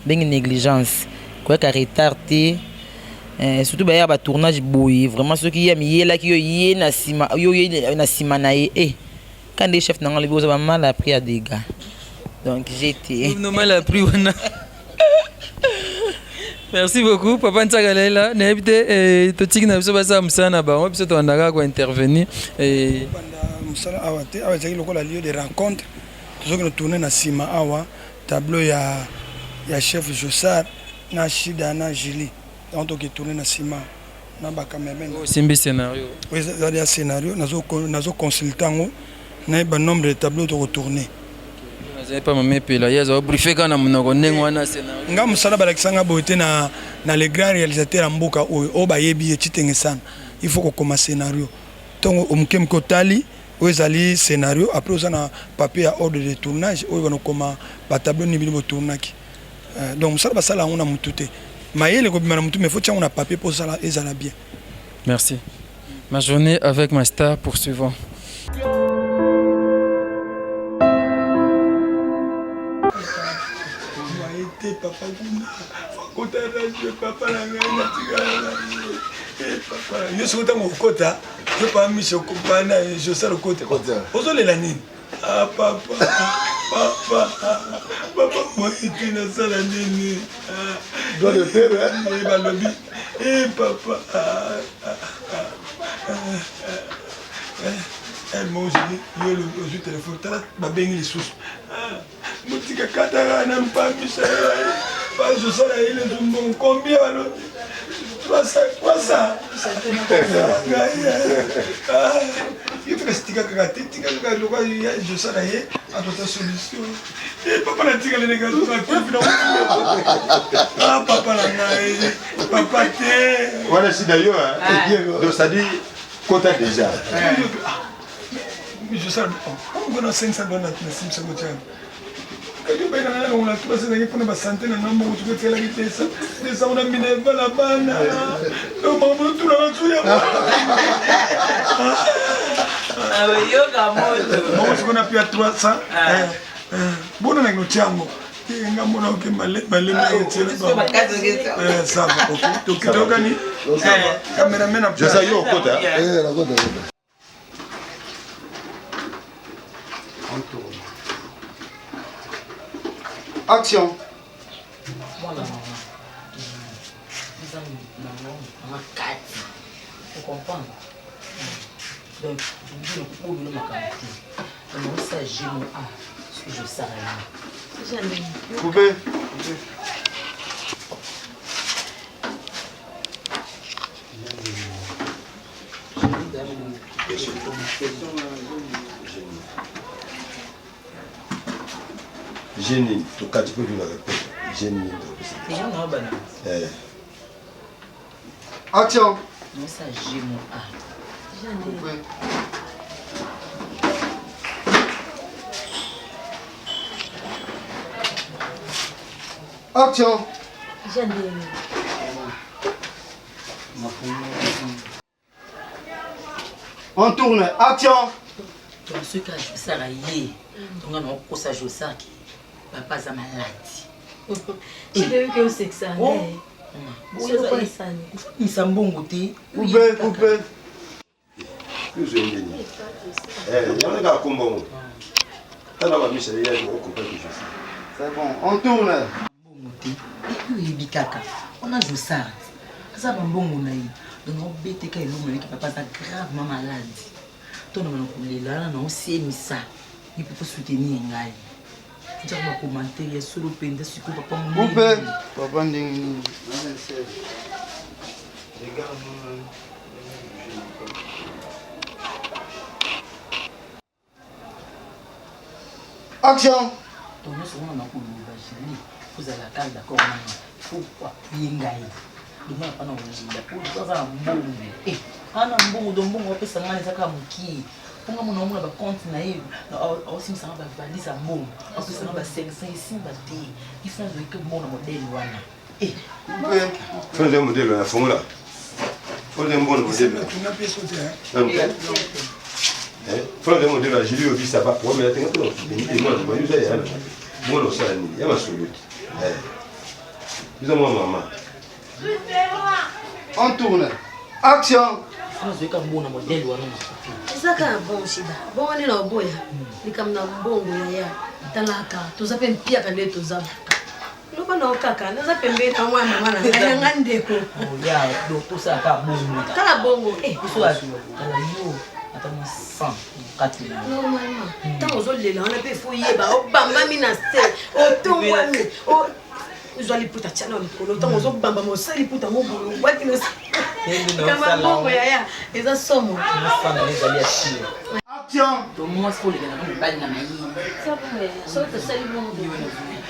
ndenge négligence, koyaka retard te. Surtout bayaka batournage boye, vraiment soki ye amiyelaki yo, ye na nsima yo, ye na nsima na ye, ka nde chef nanga alobi oza bamal appris ya dégâts. Donc j'étais No mal appris wana. Merci beaucoup papa Ntsakalela. Nayebi te, totiki na biso basala mosala na bango, biso tobandaka kointervenir. Mosala awa te, awa ezalaki lokola lieu de rencontre. Tozokende tourne na nsima awa, tableau ya chef Josar na Shida na Julie. Donc toke tourne na nsima na bacameraman. Osimbi scénario? Ezali ya scénario, nazoconsulte yango, nayeba nombre de tableau tokotourne. Nazali pa mama Epela, ye azala briefe kaka na monoko ndenge wana scénario. Nga mosala balakisanga boye te na le grand réalisateur ya mboka oyo, oyo bayebi ye Tshitenge sana. Il faut kokoma scénario ntongo moke moke, otali oyo ezali scénario. Après oza na papier ya ordre de tournage oyo banokoma batableau nini bino botournaki. Donc mosala basala yango na motu te, mayele kobima na motu, mais faut tia yango na papier mpo osala ezala bien. Merci. Ma journée avec ma star poursuivant. te papa kuna fakota radio papa na ngai natikala na ye papa yo soki ntango okota yo papa miso okopana josal okota ozolela nini ah papa papa papa moyi te nasala nini Doit de père, hein? Balobi, eh papa. Ah, ah, ah, eh, mo ozwi yo ozwi telefone tala babengi lisusu motika kataka na mpamisa bazosala ye lezu mbongo combien balobi 300 300 yo mpe kasi tika kaka te tika kaka loka ya josala ye atota solution e papa natikali ndenge ah papa na ngai papa te wana sida yo donc c'est-à-dire kota déjà josala ngona 500 dollars na simisa kotiana kadi obeka na longola tu basalaki mpona basante na nga mbongo soki otikalaki tesa tesa ona minerva na bana donc makambo otulaka suya bongo soki na pia 300 bona naki otia yango nga mona oke malembe etiela ça va ok tokani cameraman yo okota On tourne. Action. Mwana mama. Eza mama mama kati. Vous comprenez? Donc, bino bino makambo te. Donc, ça j'ai mon A. Ce que je sers à Coupé. Genie tokati mpo tolaka pe genie nini Action. Action. On tourne. Action. Donc soki ajosaka ye donc nga nakokosa josaki papa aza maladi ofamisa mbongo te coupe coupe ozwendeni yango kaka kombo yango tala bamisa ye yaki okomprendre que je suis c'est bon on tourne mbongo te epi oyebi kaka wana josard aza na mbongo na ye donc obeteka eloko nayeki papa aza gravement malade to na bana kolela wana na osemisa ye mpo soutenir ngai tiaka bacommentaire ya solo mpenza sikoyo papa monene papa ndenge nini Action! Donc nyonso wana nakoloba jeli ozala kaka d'accord nanga faut appuyer ngai donc nga napana kolinda po aza na mbongo eh ana mbongo donc mbongo apesa ngai eza kaka mokie mpo nga mona omona bacompte na ye aosimbisa nga bavalise ya mbongo apesa nga ba 500 esimba te ifo nazwaki mbongo na modele wana eh Fais un modèle wana fongola fongola mbongo modèle fongola modèle ya Julie obi ça va problème ya tenga to mwana mwana ya mwana osala nini ya masolo te biso mwa mama on tourne action nazoyeka mbongo na modele wana makopi eza kaka bon shida bongo nde na oboya likambo na mbongo yaya talaka toza mpe mpiaka nde toza loba na yo kaka naza pembeni na mwana mama na ngai na ngai ndeko oya donc tosala kaka bongo kaka bongo eh. biso tala yo ata mwa 100 kati na normalement ntango ozolela wana mpe fo yeba obambami na se otombwami ozwa liputa tia na likolo ntango ozobamba mosala liputa yango boye obwaki kama mbongo yaya eza somo ezali ya sure to mwasi koleka na mobali na mayini soki tosali bongo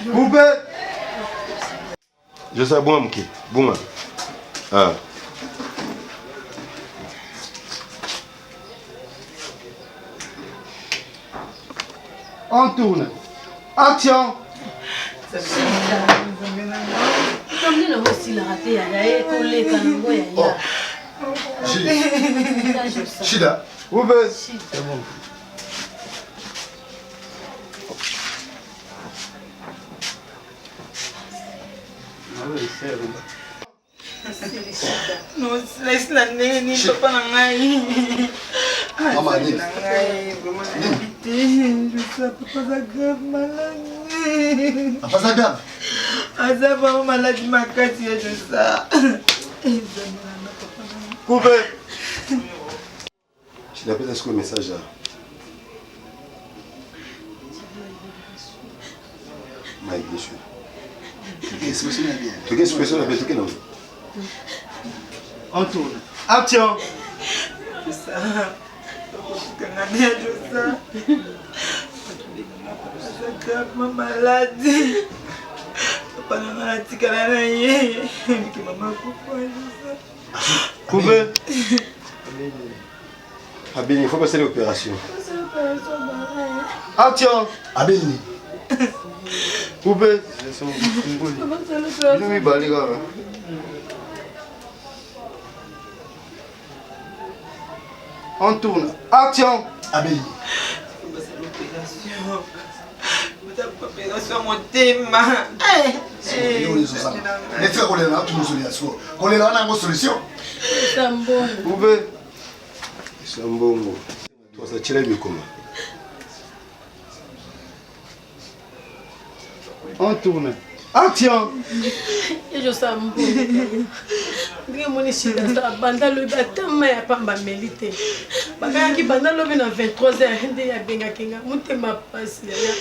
Coupe. Josa bunga moke bunga ah. On tourne. Action. Nini nango esilaka te yaya ye koleka nango yaya. Shida. Coupe. C'est bon. Nasi na ndenge nini papa na ngai Mama, nini? na ngai vraiment nayebi te josa papa aza grave maladi Papa aza grave? Aza vraiment maladi makasi ya josa. Coupe. Napesa sikoyo message ya Mike, bien sûr. Toke expression na bien, toke nango. On tourne. Action. Josa okokanga nde ya josa aza gravement maladi papa na ngai natikala na ye miki mama akufa josa. Coupe. Abeni, il faut passer l'opération. Action. Abeni. Coupe. Bino mibale kaka. On tourne. Action. Abeni. Opération motema. Netika kolela na tumuzolela sikoyo. Kolela wana yango solution. Coupe. Esa mbongo. Tosa tshela bikoma. On tourne. Action. Ejosa mbongo ndenge moni shida banda lobi ata mai ya pamba ameli te bakangaki banda lobi na 23 heures nde abengaki nga motema pasi yaya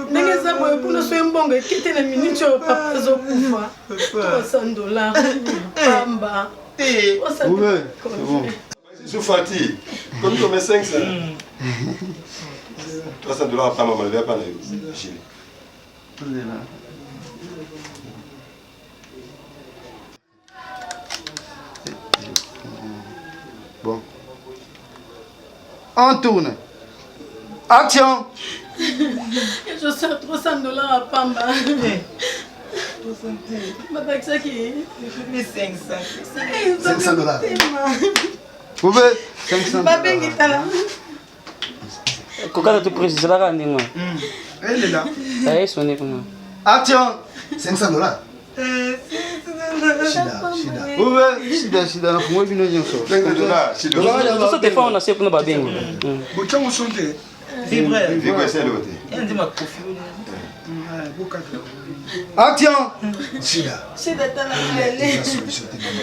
ndenge eza boye kuna soki mbongo ekete na minute oyo papa azokufa 300 dollar pamba. Coupe. C'est bon. Sous Fati, comme tu mets 500. 300 dollars par maman, pas na Gilles. Bon. On tourne. Action. Ejosa 300 dollars ya pamba babakisaki 500 dollars. Coupe. 500 babengi tala. Kokata tu précise kaka ndenge wana. Elela. Esone kuna. Action. 500 dollars. Shida, shida. Coupe. Shida, shida. Nafungoli bino nyonso. 500 dollars, shida. Toso telefone na se kuna babengi. Botiango son te. Vibre c'est l'autre. Action. Shida. Shida tala. Eza solution te mama.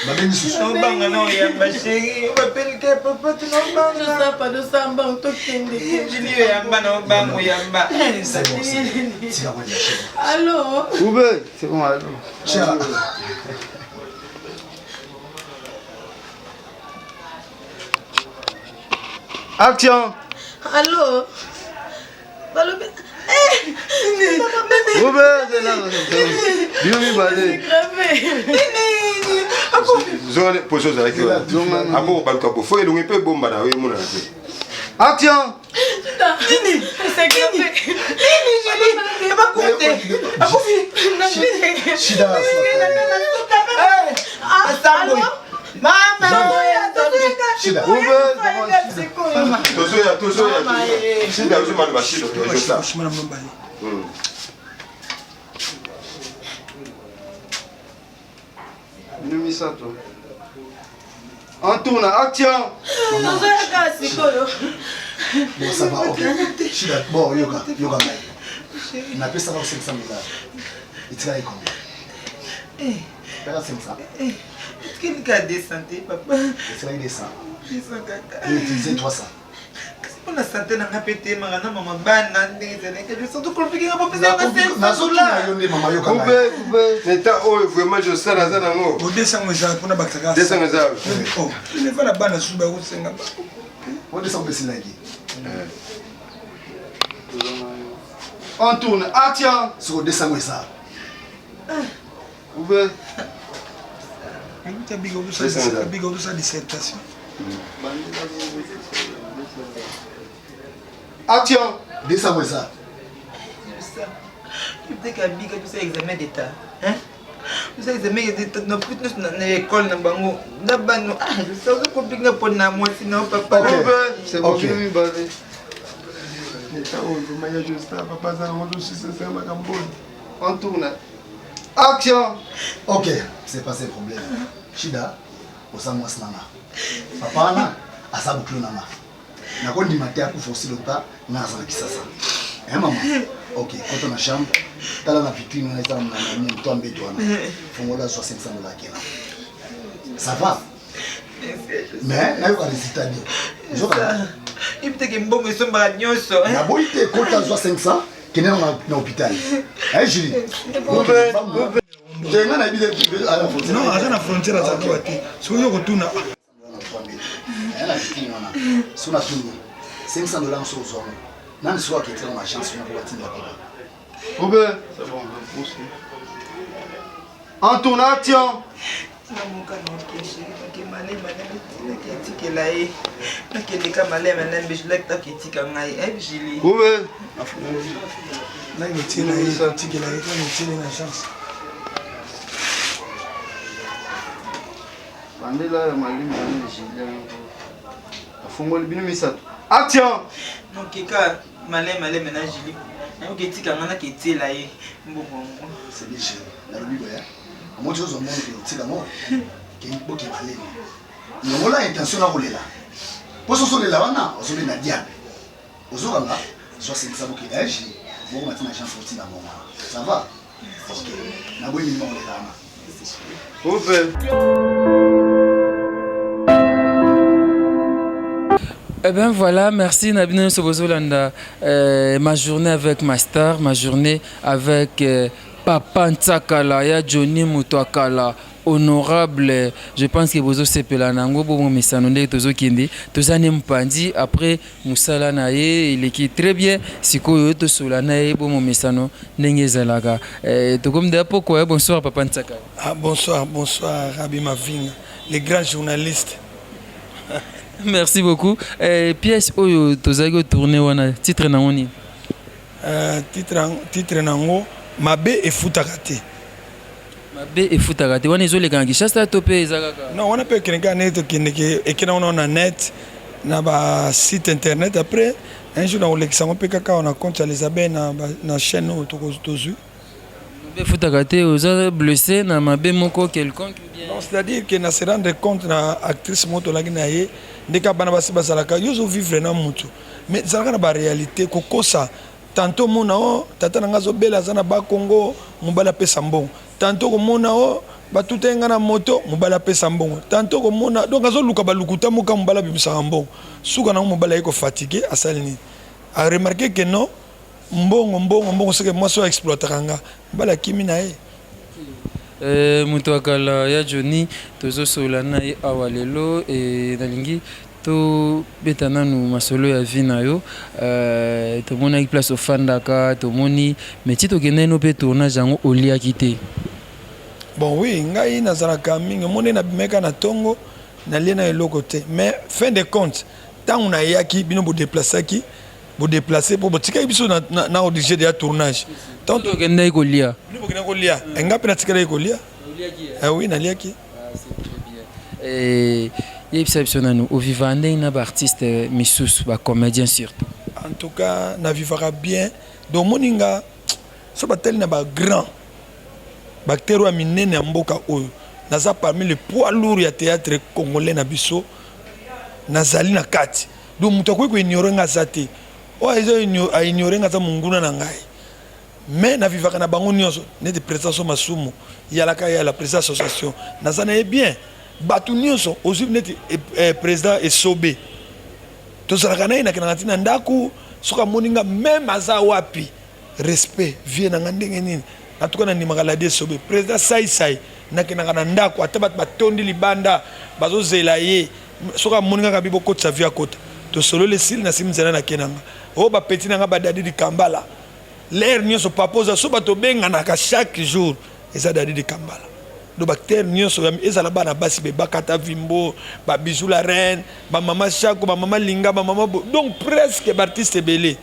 Babengi susu. Obanga na oyamba sheri bapelika papa tunobanga. Josa pado samba tokende. Jili oyamba na obanga oyamba. C'est bon, c'est bon. Tika kolela shida. Allo. Coupe. C'est bon alors. Shida. Action. Allo. Balobi. Coupe. C'est là. Bino mibale. Grave. Zone position ozalaki wana. Abo baluka bo. Fo elongi mpe bomba na yo emonana te. Action. Nini? C'est grave. Nini Julie? Bakufe. Akufi. Shida. Asambo. Mama. Shida. Coupe. Tozoya, tozoya. Shida ozomana ba shida. Tozoya. Shimana mobale. Bino misato. On tourne. Action. Tozoyaka sikoyo. Bon, ça va, ok. Shida, bon, yoka, yoka ngai. Napesaka yo 500 dollars. Etikali combien? Pesa 500. Etikeli 200 te papa. Etikali 200. 200 kaka. Utiliser 300. Mpona sante na nga mpe temaka na mama bana ndenge ezalaki surtout komplike nga popesa nga 500 Nazotuna dollars. yo nde mama yoka ngai. Coupe. Coupe. Na état oyo vraiment Josala aza nango. Bo 200 eza mpona bakisaka. 200 eza. Oh, eva na bana susu bakosenga ba. Po 200 opesilaki. On tourne. Action. Soko 200 eza. Coupe. Abika ozosala dissertation. Action. 200 eza. Peut-être abika tosala examen d'état. Hein? Tosala examen d'état na puti nyonso na école na bango. Na bano ah ozo complique nga mpona mwasi na yo papa. Ok. Coupe. C'est bon. Ok. Bino mibale. Eta oyo vraiment ya Josala papa aza nango azosisa makambo oyo. On tourne. Action. Ok, c'est pas un problème. Shida, oza mwasi na nga. Papa wana aza bokilo na nga. Nakondima te akufa aussi longtemps nga aza na Kisasa. Hein maman? Ok, kota na chambre. Tala na vitrine wana eza na moto ya mbeto wana. Fongola zwa 500 dollars akela. Ça va? Mais nayoka résultat bien. Nzoka Ibiteke mbongo esombaka nyonso. Naboyi te kota zwa 500 kende na na hôpital. Hein Julie? Te nga nayebi te Non, aza na frontière aza awa te. Soki yo kotuna na vitrine wana so natuni 500 dollars so ozwa ngo nani soki aketela na agence wana po batindela papa Obe. C'est bon, On tourne action. Namoka na okeshe malema nake etikela ye nakendeka malema nambe julaki tako etika ngai eh jili Obe. Nake otiela ye otikela ye nake otiela ye na agence. Bandela ya malimi ya Julien. Afongoli bino misato. Action. Nokeka malema malema na jili nayoki etika ngai nake etiela ye mbongo yango. C'est bien chéri. Nalobi boya. Omoti ozwa mbongo ke otika ngo. Ke boke malemi. Longola intention na kolela. Po soso lela wana ozobenda diable. Ozokanga zwa sengisa boke na ye boko matina agence otinda mbongo wana. Ça va? Ok. Naboyi milimo kolela wana. Obe. Eh ben voilà, merci na bino nyonso bozolanda euh, ma journée avec ma star, ma journée avec euh, Papa Ntsakala ya Johnny Mutuakala honorable. Je pense que bozosepela na yango bongo mesano ndenge tozokende toza ne mpanzi après mosala na ye eleki très bien sikoyo tosola na ye bomo mesano ndenge ezalaka eh, tokomi deya pokwa ya bonsoir Papa Ntsakala. Ah, bonsoir, bonsoir, Rabbi Mavinga, le grand journaliste. Merci beaucoup. Eh, pièce oyo tozalaki kotourne wana titre nango nini? Euh, titre, titre nango mabe efutaka te. Mabe efutaka te wana ezoleka na Kinshasa to mpe eza kaka? Non, wana mpe ekende kaka ndenge tokendeke ekenda wana na net na ba site internet après un jour nakolekisa yango mpe kaka na compte ya les abeilles na, na chaîne oyo tozwi. Mabe efutaka te oza blessé na mabe moko quelconque ou bien? Non, c'est-à-dire que na se rendre compte na actrice moko tolaki na ye ndeka bana basi bazalaka yo ozo vivre na mutu mais ezalaka na ba réalité kokosa tantôt mona o tata na nga azobela aza na Bakongo mobali apesa mbongo tantôt komona o batuta ye nga na moto mobali apesa mbongo tantôt komona donc azoluka balukuta moka mobali abimisaka mbongo suka nango mobali aye kofatigue asali nini a remarquer que non mbongo mbongo mbongo seke mwasi oyo exploitaka nga mobali akimi na ye. Eh, moto ya kala ya Johnny tozosolola na ye awa lelo eh, nalingi tobeta nanu masolo ya vie na yo eh, tomonaki place ofandaka tomoni mais ti tokendaki no mpe tournage yango oliaki te. Bon oui ngai nazalaka mingi omoni nabimaka na tongo nalie na eloko te mais fin de compte ntango nayaki bino bodeplasaki bo déplacer po botikaki biso na, na, na obligé de ya tournage tant tokendaki kolia bino bokendaki kolia mm. nga mpe natikalaki kolia eh oui naliaki ah, eh, yebisa biso nanu ovivaka ndenge na baartiste misusu bacomédien surtout en tout cas navivaka bien donc omoni nga so batali na bagrand baacteur oyo ya minene ya mboka oyo naza parmi le poids lourd ya théâtre congolais na biso nazali na kati Donc moto akoki ko ignorer nga aza te. Oyo aza a ignorer nga aza monguna na ngai. Mais na vivaka na bango nionso neti president so masumu yalaka yala president association naza na ye bien. Bato nionso ozwi neti eh, president esobe tozalaka na ye nakendaka ntina ndako soki amoni nga meme aza wapi respect vie na nga ndenge nini en tout cas nandimaka ladi esobe president saisai nakendaka na ndako ata bato batondi libanda bazozela ye soki amoni kaka bi bokotisa vie akota tosololi esili na simi nzela na ke nanga oyo oh, bapeti na nga badadi dikambala lere nyonso papa oza so bato obenganaka chaque jour eza dadi dikambala do bactere nyonso ezala bana basi bebakata vimbo babizu la reine bamama shako bamama linga bamama donc presque baartiste ebele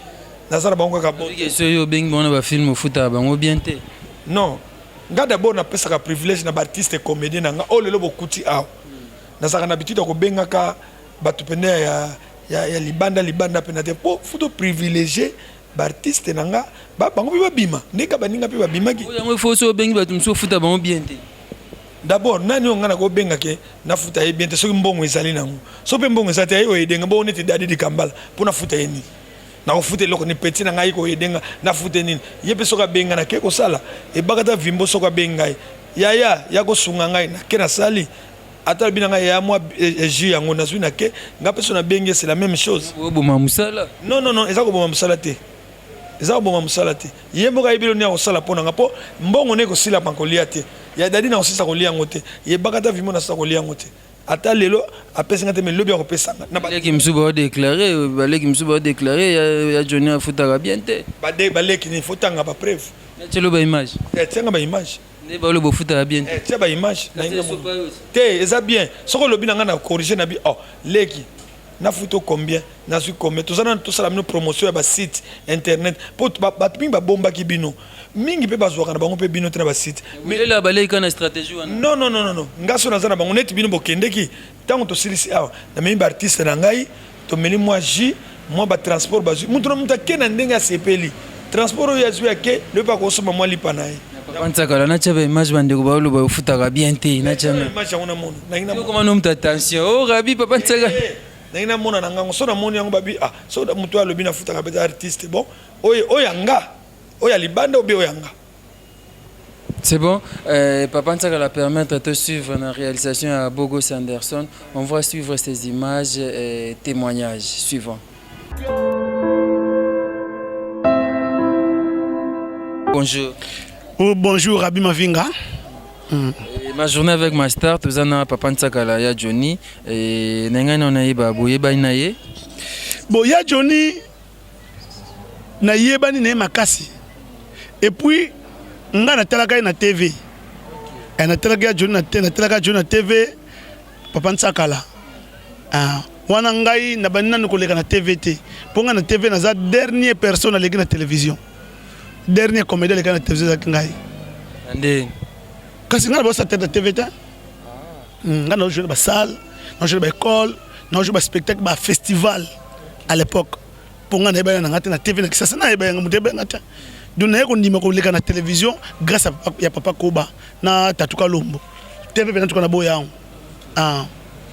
naza na bango kaka soki obengi bango na bafilme ofutaka bango bien te non nga d'abord napesaka privilège na baartiste comédien na nga oyo lelo bokuti awa Nazalaka na habitude ya kobengaka batu pene ya, ya, ya libanda libanda pena te po faut to privilégier Ba artiste na nga bango mpe babima ndenge baninga mpe babimaki. Yango ifo so obengi bato mosusu, ofuta bango bien te. D'abord, nani oyo ngai nakobenga ke nafuta ye bien te? Soki mbongo ezali nango, so mpe mbongo eza te, aye koyedenga bongo neti Dadi Dikambala. Mpo nafuta ye nini? Nakofuta eloko ni peti na ngai koyedenga, nafuta nini? Ye mpe soki abenga, nake kosala ebaka ta vimbo. Soki abengi ngai, yaya ya kosunga ngai, nake nasali. Ata alobi na ngai ya mwa jus yango nazwi, nake. Ngai mpe so nabengi, c'est la même chose. Oboma mosala. Non, non, non, eza koboma mosala te, eza koboma mosala te. Ye moko ayebi eloni ya kosala mpo na nga, mpo mbongo nde ekosila pa kolia te. Ya Dadi na kosisa kolia yango te, yebaka ata vimo nasisa kolia yango te. Ata lelo apesi nga te, mais lobi akopesa nga. Baleki mosusu baodéclare, baleki mosusu baodéclare ya Johnny afutaka bien te. Baleki nini? Faut tanga bapreuve. Natielo baimage. Tianga baimage. Nde baloba ofutaka bien te. Tia baimage te, eza bien. Soki olobi na ngai na corrige na bi, oh leki, nafuti combien, nazwi combien. Toza nanu tosala bino promotion ya basite internet, mpo bato mingi babombaki bino mingi mpe bazwaka na bango mpe bino te na basite. Lela baleki kaka na stratégie wana. Non, non, non, non, nga so naza na bango neti bino bokendeki. Ntango tosilisi awa, namemi baartiste na ngai, tomeli mwa jus, mwa batransport bazwi, mutu na mutu ake na ndenge asepeli. Transport oyo azwi, ake lobi mpe akosomba mwa lipa na ye. Papa Nsakala, natya baimage. Bandeko baoloba ofutaka bien te, natya image yango namona. Koma no mutu, attention o rabi papa Nsakala. Ndenge namona na ngango, so namoni yango, babi ah, so moto oyo alobi nafutaka mpenza artiste, bon, oyo oyo ya nga, oyo ya libanda, obi oyo ya nga. C'est bon, Papa Nsakala permettre de suivre la réalisation à Bogos Anderson. On va suivre ces images et témoignages suivants. Bonjour. Oh, bonjour, Rabbi Mavinga. Et ma journée avec ma star, tozana Papa Nsakala ya Johnny et nengai na nayeba boyebani na ye. Bon, ya Johnny nayebani na ye makasi. Et puis nga natalaka ye na TV. Eh, natalaka ya Johnny na natalaka Johnny na TV, Papa Nsakala. Ah, wana ngai nabandi nanu koleka na TV te. Mpo ngai na TV naza dernier personne aleki na télévision. Dernier comédien aleki na télévision ezalaki ngai. Nde. Kasi ngai na bosa tete na TV te. Ngai na jouer na basalle, na jouer na baécole, na jouer baspectacle, bafestival à l'époque. Mpo ngai nayebani na ngai te na TV na Kisasa, nayeba yanga moto yeba nga te. Donc naye kondima koleka na télévision grâce ya papa Koba na Tatuka Lombo. TV mpenza tuka na boya yango. Ah.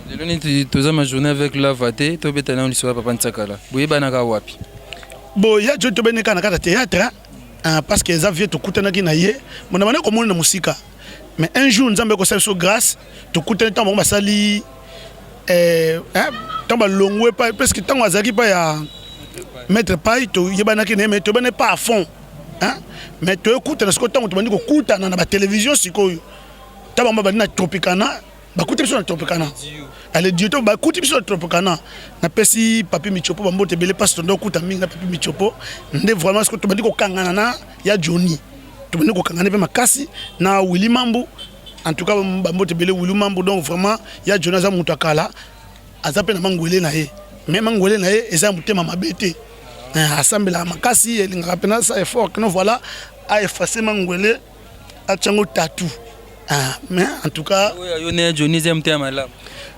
Lelo nini toza ma journée avec lava te, tobeta nano lisolo ya Papa Nsakala. Boyebanaka wapi? Bon, ya Johnny tobeneka na kati ya théâtre, hein, parce que eza vieux tokutanaki na ye, mo na banda komona na mosika. Mais un jour Nzambe akosala biso grâce, tokutani ntango bango basali eh, hein, ntango balongwe pa, parce que ntango azalaki pa ya maître pai, toyebanaki na ye, mais toyebani pas à fond, hein? Mais toyekutana sikoyo ntango tobandi kokutana na batélévision sikoyo, ntango bango babandi na Tropicana, bakuti biso na Tropicana. Ale dio to bakuti biso na Tropicana. Napesi Papi Michopo bambote ebele, mpasi tondo okuta mingi na Papi Michopo. Nde vraiment sikoyo tobandi kokangana na ya Johnny, tobandi kokangana mpe makasi na Willy Mambu. En tout cas bambote ebele Willy Mambu. Donc vraiment ya Johnny aza moto akala, aza mpe na mangwele na ye, mais mangwele na ye eza ya motema mabe te. Asambelaka makasi, elingaka mpena sa effort kino voilà aefface mangwele, atiango tatu. Ah, mais en tout cas oyo yo na Johnny eza motema malamu.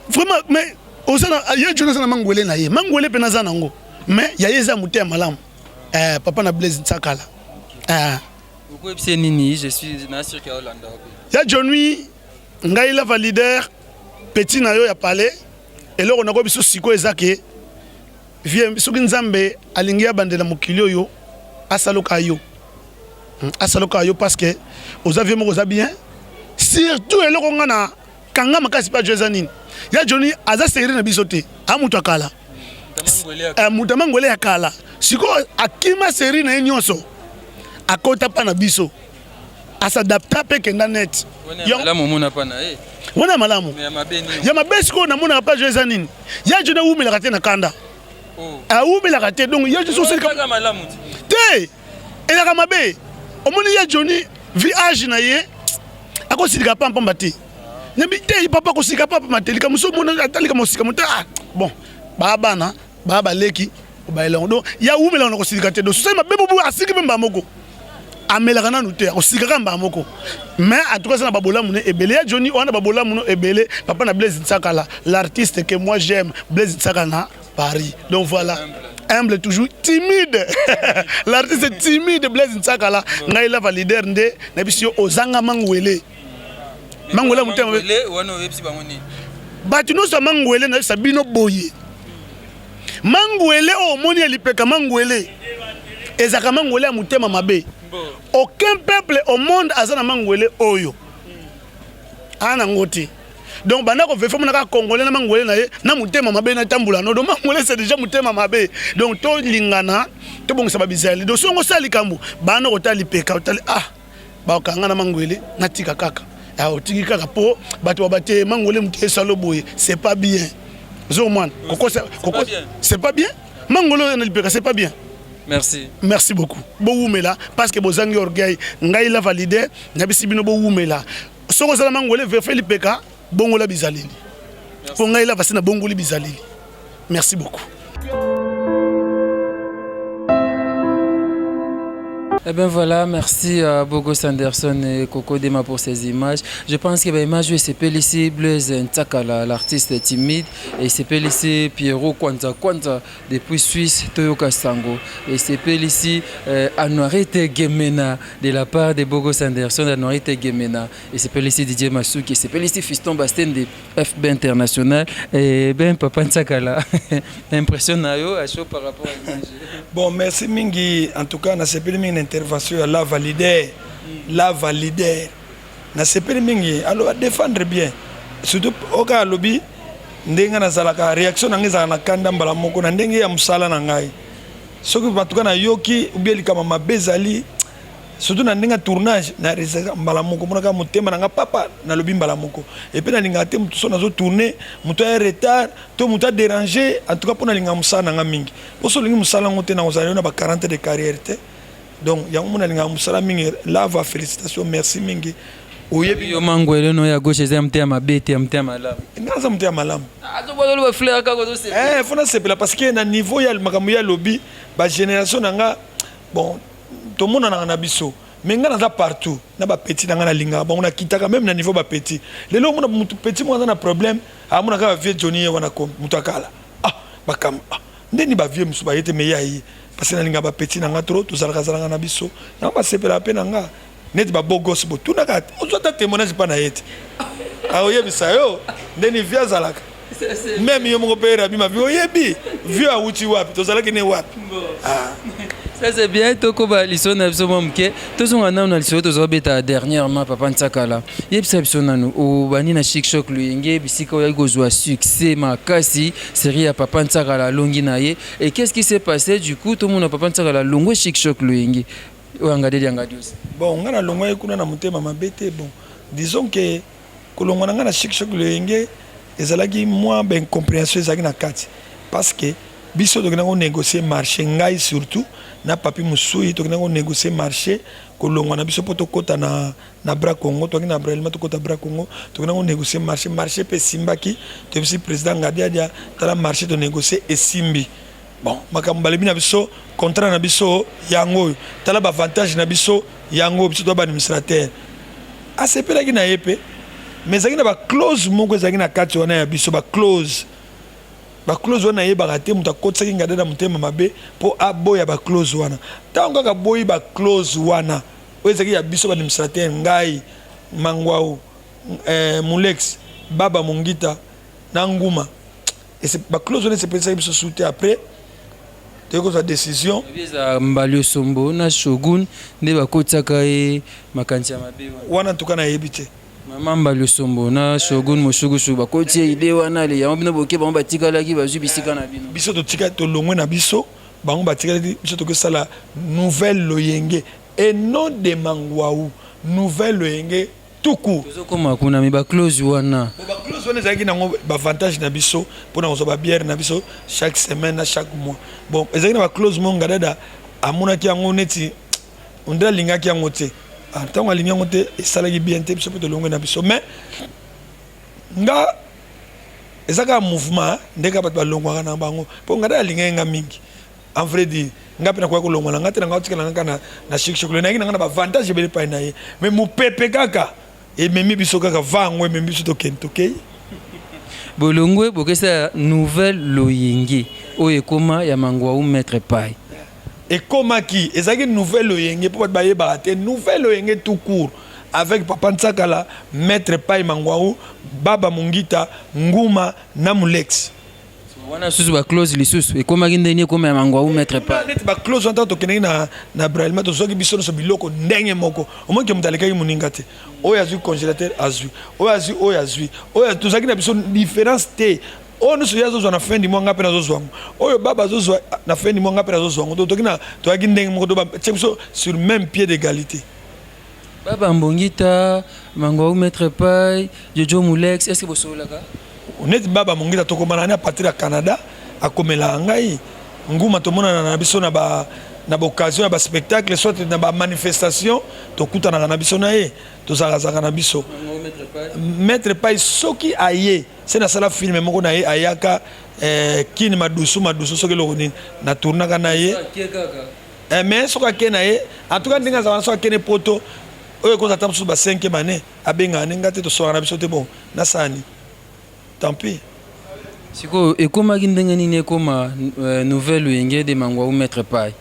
Vraiment, mais oza na ye Johnny aza na mangwele na ye, mangwele mpe naza nango, mais ya ye eza motema malamu. Eh, papa na Blaise Nsakala. Eh. Okoyebisa nini? Je suis na sûr ke olanda. Ya Johnny, ngai lava leader petit na yo ya palais, eloko nakoyi biso sikoyo eza ke vie, soki Nzambe alingi abandela mokili oyo, asaloka yo, asaloka yo, parce que oza vie moko oza bien. Surtout eloko nga na kanga makasi mpe ajo eza nini? Ya Johnny aza série na biso te, a moto akala, moto amangwele ya kala. Sikoyo akima série na ye nyonso, akota mpa na biso, asadapta mpe kenda net. Wana malamu. Ya mabe sikoyo namonaka mpe ajo eza nini? Ya Johnny awumelaka te na kanda, awumelaka te. Donc ya Johnny te elaka mabe. Omoni ya Johnny vi age na ye, akosilika pampamba te. Nayebi te papa akosilika pampamba te. Likambo so omona ata likambo osika moto, ah bon, baa bana baa baleki obayelango. Donc ya wumelaka na kosilika te. Donc sosali mabe bobu, asiki mpe mbala moko, amelaka nanu te, akosikaka mbala moko. Mais en tout cas aza na babolamu ne ebele. Ya Johnny wana babolamu no ebele, papa na Blaise Nsakala, l'artiste que moi j'aime, Blaise Nsakala na Paris. Donc voilà. Humble toujours timide. L'artiste timide Blaise Nsakala, ngai lava leader nde na bisi yo ozanga mangwele. Mangwele motema. Wana oyebisi bango nini? Bato nyonso ya mangwele nayebisa bino boye. Mangwele oyo omoni ya lipeka mangwele ezalaka mangwele ya motema mabe. Aucun peuple au monde aza na mangwele oyo. Ana nango te. Donc banda ko vefe monaka congolais na mangwele na ye na motema mabe na tambola no. Donc mangwele c'est déjà motema mabe. Donc to lingana to bongisa ba bizali. Donc songo sala likambo bana kotala lipeka otali ah bakanga na mangwele natika kaka. Ah otiki kaka po bato ba bate mangwele moto esalo boye c'est pas bien. Zo mwana kokosa kokosa c'est pas bien. Mangwele na lipeka c'est pas bien. Merci. Merci beaucoup. Bowumela parce que bozangi orgueil. Ngai la valide nabisi bino bowumela. Soki ozala mangwele verfe lipeka bongola bizaleli. Po ngai lava se na bongoli bizaleli. Merci beaucoup. Eh bien voilà, merci à Bogos Anderson et Coco Dema pour ces images. Je pense que l'image c'est ici Blaise Ntsakala, l'artiste timide, et c'est ici Pierrot Kwanza Kwanza depuis Suisse, Toyoka Sango. Et c'est ici euh, Anuarite Gemena de la part de Bogos Anderson, Anuarite Gemena. Et c'est ici Didier Masuki, c'est ici Fiston Bastien de FB International. Et ben Papa Ntsakala, impression na yo à chaud par rapport à l'image. Bon, merci mingi. En tout cas, nasepeli mingi na intervention ya Lava Leader. Lava Leader. Nasepeli mingi. Alors, défendre bien. Surtout, oka alobi ndenge nazalaka réaction na ngai ezalaka na kanda mbala moko na ndenge ya mosala na ngai soki en tout cas nayoki ou bien likambo mabe ezali surtout na ndenge ya tournage na resaka mbala moko monaka motema na nga papa nalobi mbala moko epuis nalingaka te moto so nazo tourne moto aya retard to moto aderange en tout cas mpo nalingaka mosala na nga mingi mpo so olingi mosala yango te nakozala yo na ba 40 de carrière te donc yango mona nalingaka mosala mingi lava félicitation merci mingi oyebi yo mangwele no ya gauche eza ya motema mabe te ya motema malamu nga naza motema malamu azobwakelo bafleur kaka ozosepela eh, fo nasepela parce que na niveau ya makambo ya lobi bagénération na nga bon tomonanaka na biso mais nga naza partout na bapetit na nga nalingaka bango nakitaka meme na niveau bapetit lelo omona motu petit moko aza na problème amona kaka vieux Johnny ye wana komi moto akala ah makambo ah ndeni ba vieux mosusu baye te mais ye aye parce que nalingaka bapetit na nga trop tozalaka zalaka na biso yango basepelaka mpe na nga neti ba beau gosse botunaka te ozwa ata témoignage mpa na ye te akoyebisa yo ndeni vieux azalaka meme yo moko mpe rabi mavi oyebi vieux awuti wapi tozalaki ne wapi ah. Ça c'est bien tokoba lisolo na biso mwa moke tozonga nanu na lisolo tozobeta dernièrement papa Nsakala yebisa biso nanu obandi na chic choc loyenge bisika oyaki kozwa succès makasi série ya papa Nsakala alongi na ye et qu'est-ce qui s'est passé du coup tomona papa Nsakala alongwe chic choc loyenge oyo angadeli angadiosi bon nga nalongwaki kuna na motema mabe te bon disons que kolongwa na nga na chic choc loyenge ezalaki mwa ba incompréhension ezalaki na kati parce que biso tokendaki konégocier marché ngai surtout na papi mosuyi tokendaki konégocier marché kolongwa na biso mpo tokɔta na, na bra congo toki na bralima tokɔta bra congo tokendaki konégocier marché marché mpe esimbaki toyebisi président ngadiadia tala marché tonégocie esimbi bon makambo balobi na biso contrat na biso yango oyo tala baavantage na biso yango oyo biso toa baadministrateur asepelaki na ye mpe mais ezalaki na baclause moko ezalaki na kati wana ya biso baclause baclause wana nayebaka te moto akotisaki ngada na motema mabe mpo aboya baclause wana ntango kaka aboyi baclause wana oyo ezalaki ya biso baadministrateur ngai mangwau eh, mulex baba mongita na nguma baclause wana esepelisaki biso su te après toyei kozwa décision eza mbali osombo na shogun nde bakotisaka ye makanisi ya mabe wana ntuka nayebi te mama mbali osombo na shogun mosukusu bakoti ye ide wana ale yango bino boke bango batikalaki bazwi bisika na bino biso totika tolongwe na biso bango batikalaki biso tokosala nouvelle loyenge et non de mangwau nouvelle loyenge tout court tozokoma kuna me baclose wana baclose wana ezalaki nango baavantage na biso mpona kozwa babiere na biso chaque semaine na chaque mois bon ezalaki na baclose moko ngadada amonaki yango neti ondre alingaki yango te ntango alingi yango te esalaki bien te biso mpe tolongwe na biso mais nga eza kaka mouvement nde kaka bato balongwaka na bango mpo ngadada alingaki nga mingi en vrai dire nga mpe nakoki kolongwa na nga te na nga otikala nga kaka na, na chic chocolat nayaki na nga na baavantage ebele epai na ye mais mopepe kaka ememi biso kaka va yango ememi biso tokende tokei bolongwe bokesa nouvelle loyenge. Oyo ekoma ya Mangwaou Maitre Pay. Ekomaki, ezalaki nouvelle loyenge mpo bato bayebaka te, nouvelle loyenge tout court avec papa Nsakala, Maitre Pay Mangwaou, Baba Mungita, Nguma na Mulex. Wana susu ba clause lisusu ekomaki ndenge ekoma ya Mangwaou Maitre Pay. Neti ba clause wana ntango tokendaki na, na Bralima tozwaki biso nyonso biloko ndenge moko, omoni ke moto alekaki moninga te, oyo azwi congélateur azwi, oyo azwi, oyo azwi, oyo tozalaki na biso différence te. Oyo nionso ye azozwa na fin du mois nga pe nazozwa yango. Oyo baba azozwa na fin du mois nga pe nazozwa yango. Donc toki na toyaki ndenge moko donc ba tie biso sur meme pied d'egalite. Baba Mbongita, Mangwaou Maitre Pay, Jojo Mulex, est-ce que bosololaka? Neti Baba Mongita tokomana na partir ya Canada akomelaka ngai. Nguma tomonana na biso na ba na ba occasion ya ba spectacle soit na ba manifestation tokutanaka na biso na ye tozalaka na biso. Maitre Pay soki aye Se nasala film moko na ye ayaka eh, kin madusu madusu soki eloko nini na tournaka na ye eh, mais soki ake na ye en tout cas ndenge azala soki akende poto oyo ekozala ata mosusu ba cinquième année abengaka ne nga te tosolaka na biso te bon nasala nini tant pis. Sikoyo ekomaki ndenge nini ekoma euh, nouvelle wenge de mangwaou maître pay?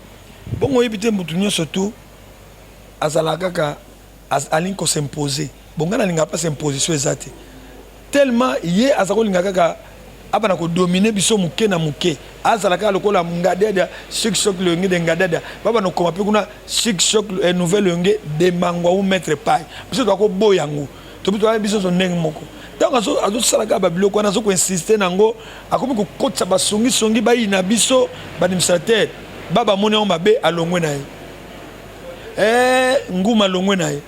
Bongo oyebi te mutu nionso tout azalaka kaka alingi ko s'imposer bon nga nalingaka place imposition eza te tellement ye aza kolinga kaka abanda ko dominer biso moke na moke azala kaka lokola ngadiadia chic choc loyenge de ngadiadia babanda kokoma mpe kuna chic choc eh, nouvelle loyenge de mangwa ou maître pai biso toza koboya yango tobi toza biso nyonso ndenge moko ntango azosala kaka babiloko wana azo koinsiste na yango akomi kokotisa basongisongi bayina biso baadministrateur ba bamoni yango mabe alongwe na ye Eh, nguma alongwe na ye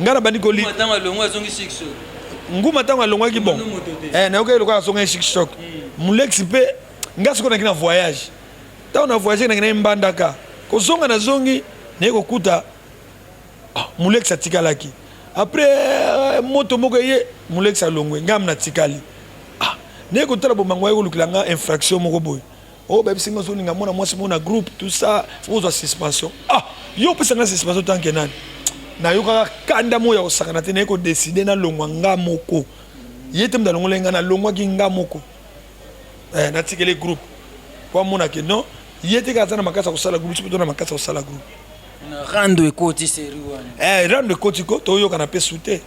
ngai nabandi koli ntango alongwe azongi chic choc nguma ntango alongwaki bon eh, nayokaki lokola azongaki chic choc hmm. mulex mpe ngai sikoyo naki na voyage ntango na voyage naki na mbandaka kozonga nazongi naye kokuta ah, mulex atikalaki après euh, moto moko eye mulex alongwe ngai natikali ah, naye kotala bomango aye kolukela ngai infraction moko boye Oh bayebisi nga ozolinga mwana mwasi moko na groupe tout ça faut ozwa suspension. Ah yo opesa nga suspension tant que nani? Nayokaka kanda moko ya kosakana te naye ko décider nalongwa nga moko. Ye te moto alongolaki nga nalongwaki nga moko. Eh, natikeli groupe po amona ke non ye te kaka aza na makasi ya kosala groupe biso mpe toza na makasi ya kosala groupe. Na rando ekoti seri wana. Eh, rando ekoti ko toyokana mpe su te.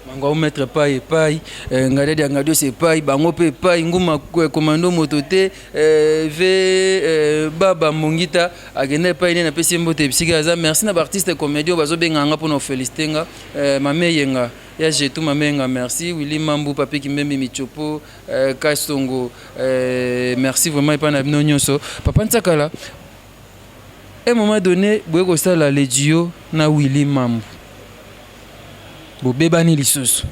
Bango au maître epai epai eh, ngadadi ya ngadios epai bango mpe epai nguma eh, komando moto te eh, ve eh, baba mongita akenda epai nde napesi ye mbote bisika aza merci na baartiste comédie oyo bazobenga nga mpona ofelicite nga eh, mame eyenga ya jetu mame eyenga merci willi mambu papi kimbembi michopo eh, kasongo eh, merci vraiment epai na bino nyonso papa nsakala un moment donné boye kosala le duo na willi mambu Bobebani lisusu.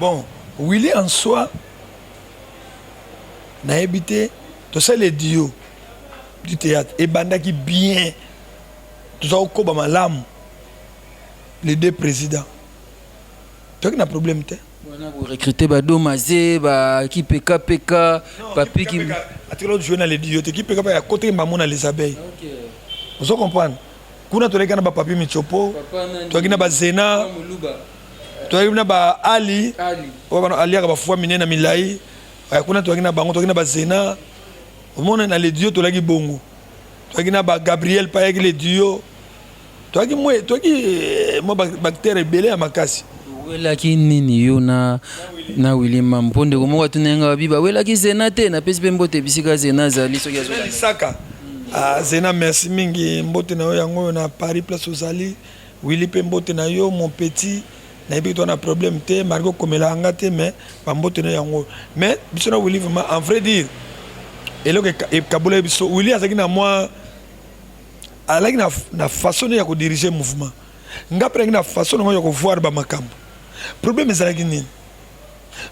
Bon, Willy en soi, nayebi te, tosali duo du théâtre, ebandaki bien, toza kokoba malamu, les deux présidents. Toyaki na problème te. Wana bo recruter ba Domaze, ba Kipeka Peka, Papi Kim. Atikala jouer na les duo te, Kipeka Peka akotaki mbamo na les abeilles. Ozo comprendre? Kuna toleki na ba papi michopo, toyaki na ba zena, toyaki na ba ali, oyo bana aliaka ba foie minene na milayi. Eh, kuna toyaki na bango, toyaki na ba zena. Omona na le duo tolaki bongo. Toyaki na ba Gabriel payaki le duo. Toyaki mwe, toyaki eh, mwa ba bactère ebele ya makasi. Welaki nini yo na na Willy Mambu? Mpo ndeko moko atuna nga babi bawelaki Zena te, napesi mpe mbote bisika Zena azali soki azolanda. Lisaka. Ah, Zena merci mingi mbote na yo yango oyo na Paris place ozali. Willy mpe mbote na yo mon petit. Nayebi que na problème te malgré okomelaka nga te mais ba mbote na yo yango oyo. Mais biso na Willy vraiment en vrai dire eloko ekabolaki biso Willy azalaki na mwa azalaki na, na façon ya ko diriger mouvement. Nga pe nazalaki na façon na nga ya ko voir ba makambo. Problème ezalaki nini?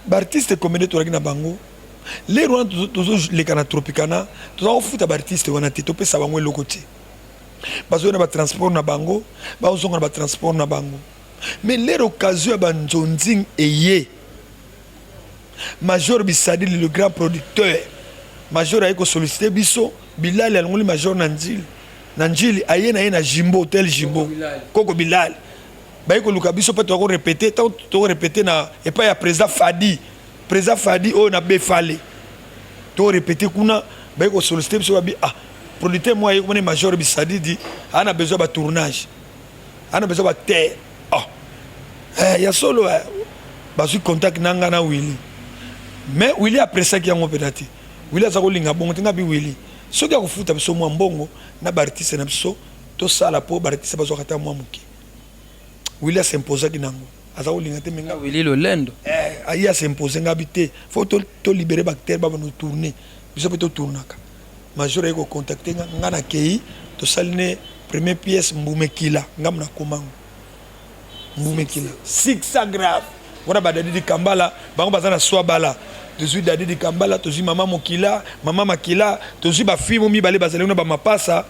Ba artistes comediens tozalaki na bango, l'heure wana tozo leka na Tropicana, toza kofuta ba artistes wana te, topesa bango eloko te. Bazoya na ba transport na bango, bazonga na ba transport na bango. Mais l'heure occasion ya ba nzonzing eye, Major Bisadili le grand producteur, Major aye ko solliciter biso, Bilali alongoli Major na Ndjili. Na Ndjili aye na ye na Jimbo, hotel Jimbo. Koko Bilali. Baye koluka biso mpe toyako repeter, tango toko repeter na epai ya president Fadi, president Fadi oyo na Befale. To répéter kuna baye ko solliciter biso babi ah producteur moi aye komona major bisadidi aza na besoin ba tournage aza na besoin ba acteur ah eh, ya solo eh. Bazwi contact na nga na Willy mais Willy apressaki yango mpenza te. Willy aza kolinga bongo te. Nga bi Willy soki akofuta biso mwa mbongo na baartiste na biso tosala mpo baartiste bazwaka ata mwa moke. Willy asimposaki nango aza kolinga te mais nga Willy lolendo eh, aye asimpose nga bi te faut to, to libérer baacteur babanda tourner biso mpe totournaka. Major aye kocontacte nga, nga nakei tosali ne première pièce Mbumekila ngambo na komango Mbumekila succès grave wana ba Dadi Dikambala bango baza na swa bala tozwi Dadi Dikambala tozwi mama Mokila mama Makila tozwi ba fille mo mibale bazali kuna ba mapasa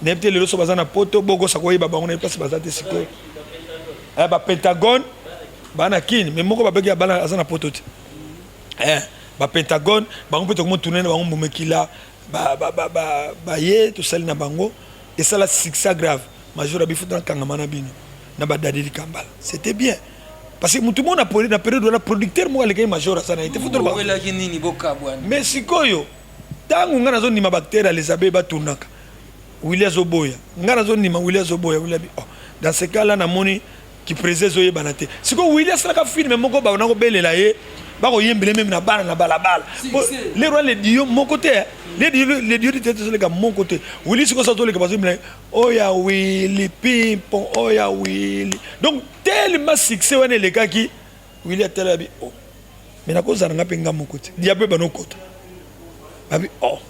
nayebi te lelo so baza na poto bokosa koyeba bango nayebi place baza te sikoyo eh, ba Pentagone baa na Kin mais moko babeki ya bana aza na poto te eh, ba Pentagone bango mpe tokomo tourne na bango Mbumekila baye ba, ba, ba, ba tosali na bango esala succès grave. Major abi futa nakangama na bino na ba Dadi Dikambala c'était bien parce que mutu moko na na période wana producteur moko alekaki major aza na ye te futa owelaki nini bokabwana mais sikoyo ntango ngai nazondima bactere ya les abeilles batunaka Willy azoboya ngai nazondima Willy azoboya Willy abi oh, dans ce cas là namoni kiprese ezoyebana te sikoyo Willy asalaka filme moko baona kobelela ye bakoyembele meme na bana na balabala le roi le dio moko te le dio le dio te tozoleka moko te Willy sikoyo sa toleka bazoyembela oya Willy pimpon oya Willy donc tellement succès wana elekaki Willy atala abi oh mais nakozala nga mpe nga moko te diable banokota babi oh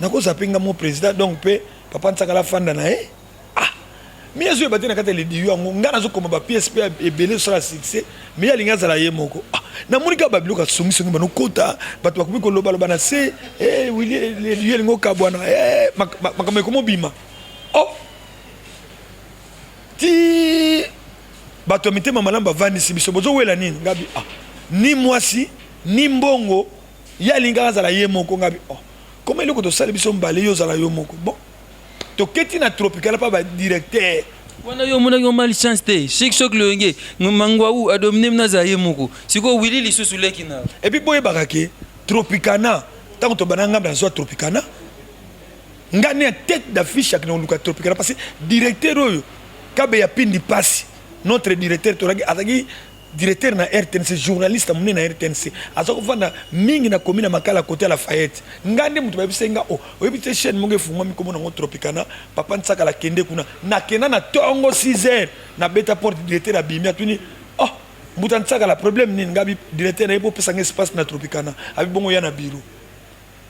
nakozala mpe nga mo président donc mpe papa Nsakala afanda na ye ah mi azoyeba te na kati ya lidiyo yango ngai nazokoma bapièce mpe ebele ezosala succès mais ye alingi azala ye moko ah namoni kaka babiloko ya songisongi banokota bato bakomi kolobaloba na se eh, Willy lidiyo elingi okabwana eh, makambo ekomobima oh ti bato ya mitema malamu bavandisi biso bozowela nini ngabi ah ni mwasi ni mbongo ye alingaka azala ye moko ngabi oh koma eloko tosali biso mbale yo ozala yo moko bon toketi na tropical mpa badirecteur wana yo omonaki yo mal chance te chic choc loyenge mangwau adomine mna azala ye moko sikoyo Willy lisusu leki na et puis boyebaka ke Tropicana ntango tobanda ngambo nazwa Tropicana nga ne ya tête d'affiche akende koluka Tropicana parce que directeur oyo kabe ya pindi pasi notre directeur tolaki azalaki directeur na RTNC journaliste monene na RTNC aza kovanda mingi na commune ya Makala côté ya Lafayette nga nde moto bayebisaki nga oh oyebi te chaîne moko efungwami kombo nango Tropicana papa Nsakala kende kuna nakenda na tongo 6 heures nabeta porte directeur abimi atuni oh mbuta Nsakala problème nini nga bi directeur nayebi opesa nga espace na Tropicana abi bongo ya na bureau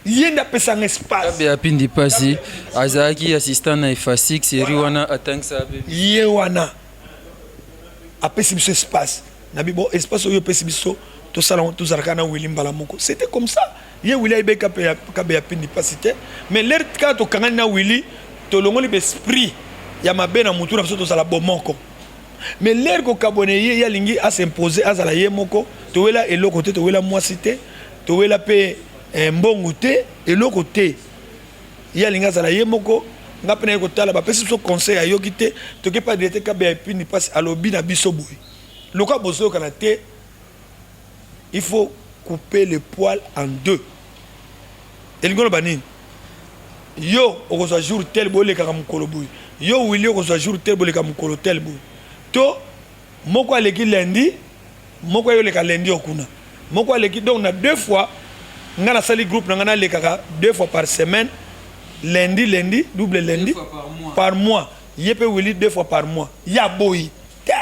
ye nde apesa nga espace Kabe ya pindi pasi azalaki assistant na Efasik série wana atangisa abe ye wana apesi biso espace na bi bon espace oyo opesi biso tosala tozalaka na Willy mbala moko c'était comme ça ye Willy ayebi kabe ya pindi pasi te mais l'heure kaka tokangani na Willy tolongoli baesprit ya mabe na mutu na biso tozala bomoko mais l'heure kokabwana ye ye alingi asimpose azala ye moko towela eloko te towela mwasi te towela mpe eh, mbongo te eloko te ye alingi azala ye moko nga mpe naye kotala bapesi biso conseil ayoki te toke pa directeur kabe ya epini mpasi alobi na biso boye lokola bozoyokana te il faut couper le poil en deux elingi oloba nini yo okozwa jour tel bolekaka mokolo boye yo Willy okozwa jour tel boleka mokolo tel boye to moko aleki lundi moko ayoleka lundi okuna moko aleki donc na deux fois nga nasali groupe na nga nalekaka deux fois par semaine lundi lundi double lundi par mois ye mpe Willy deux fois par mois ya boyi te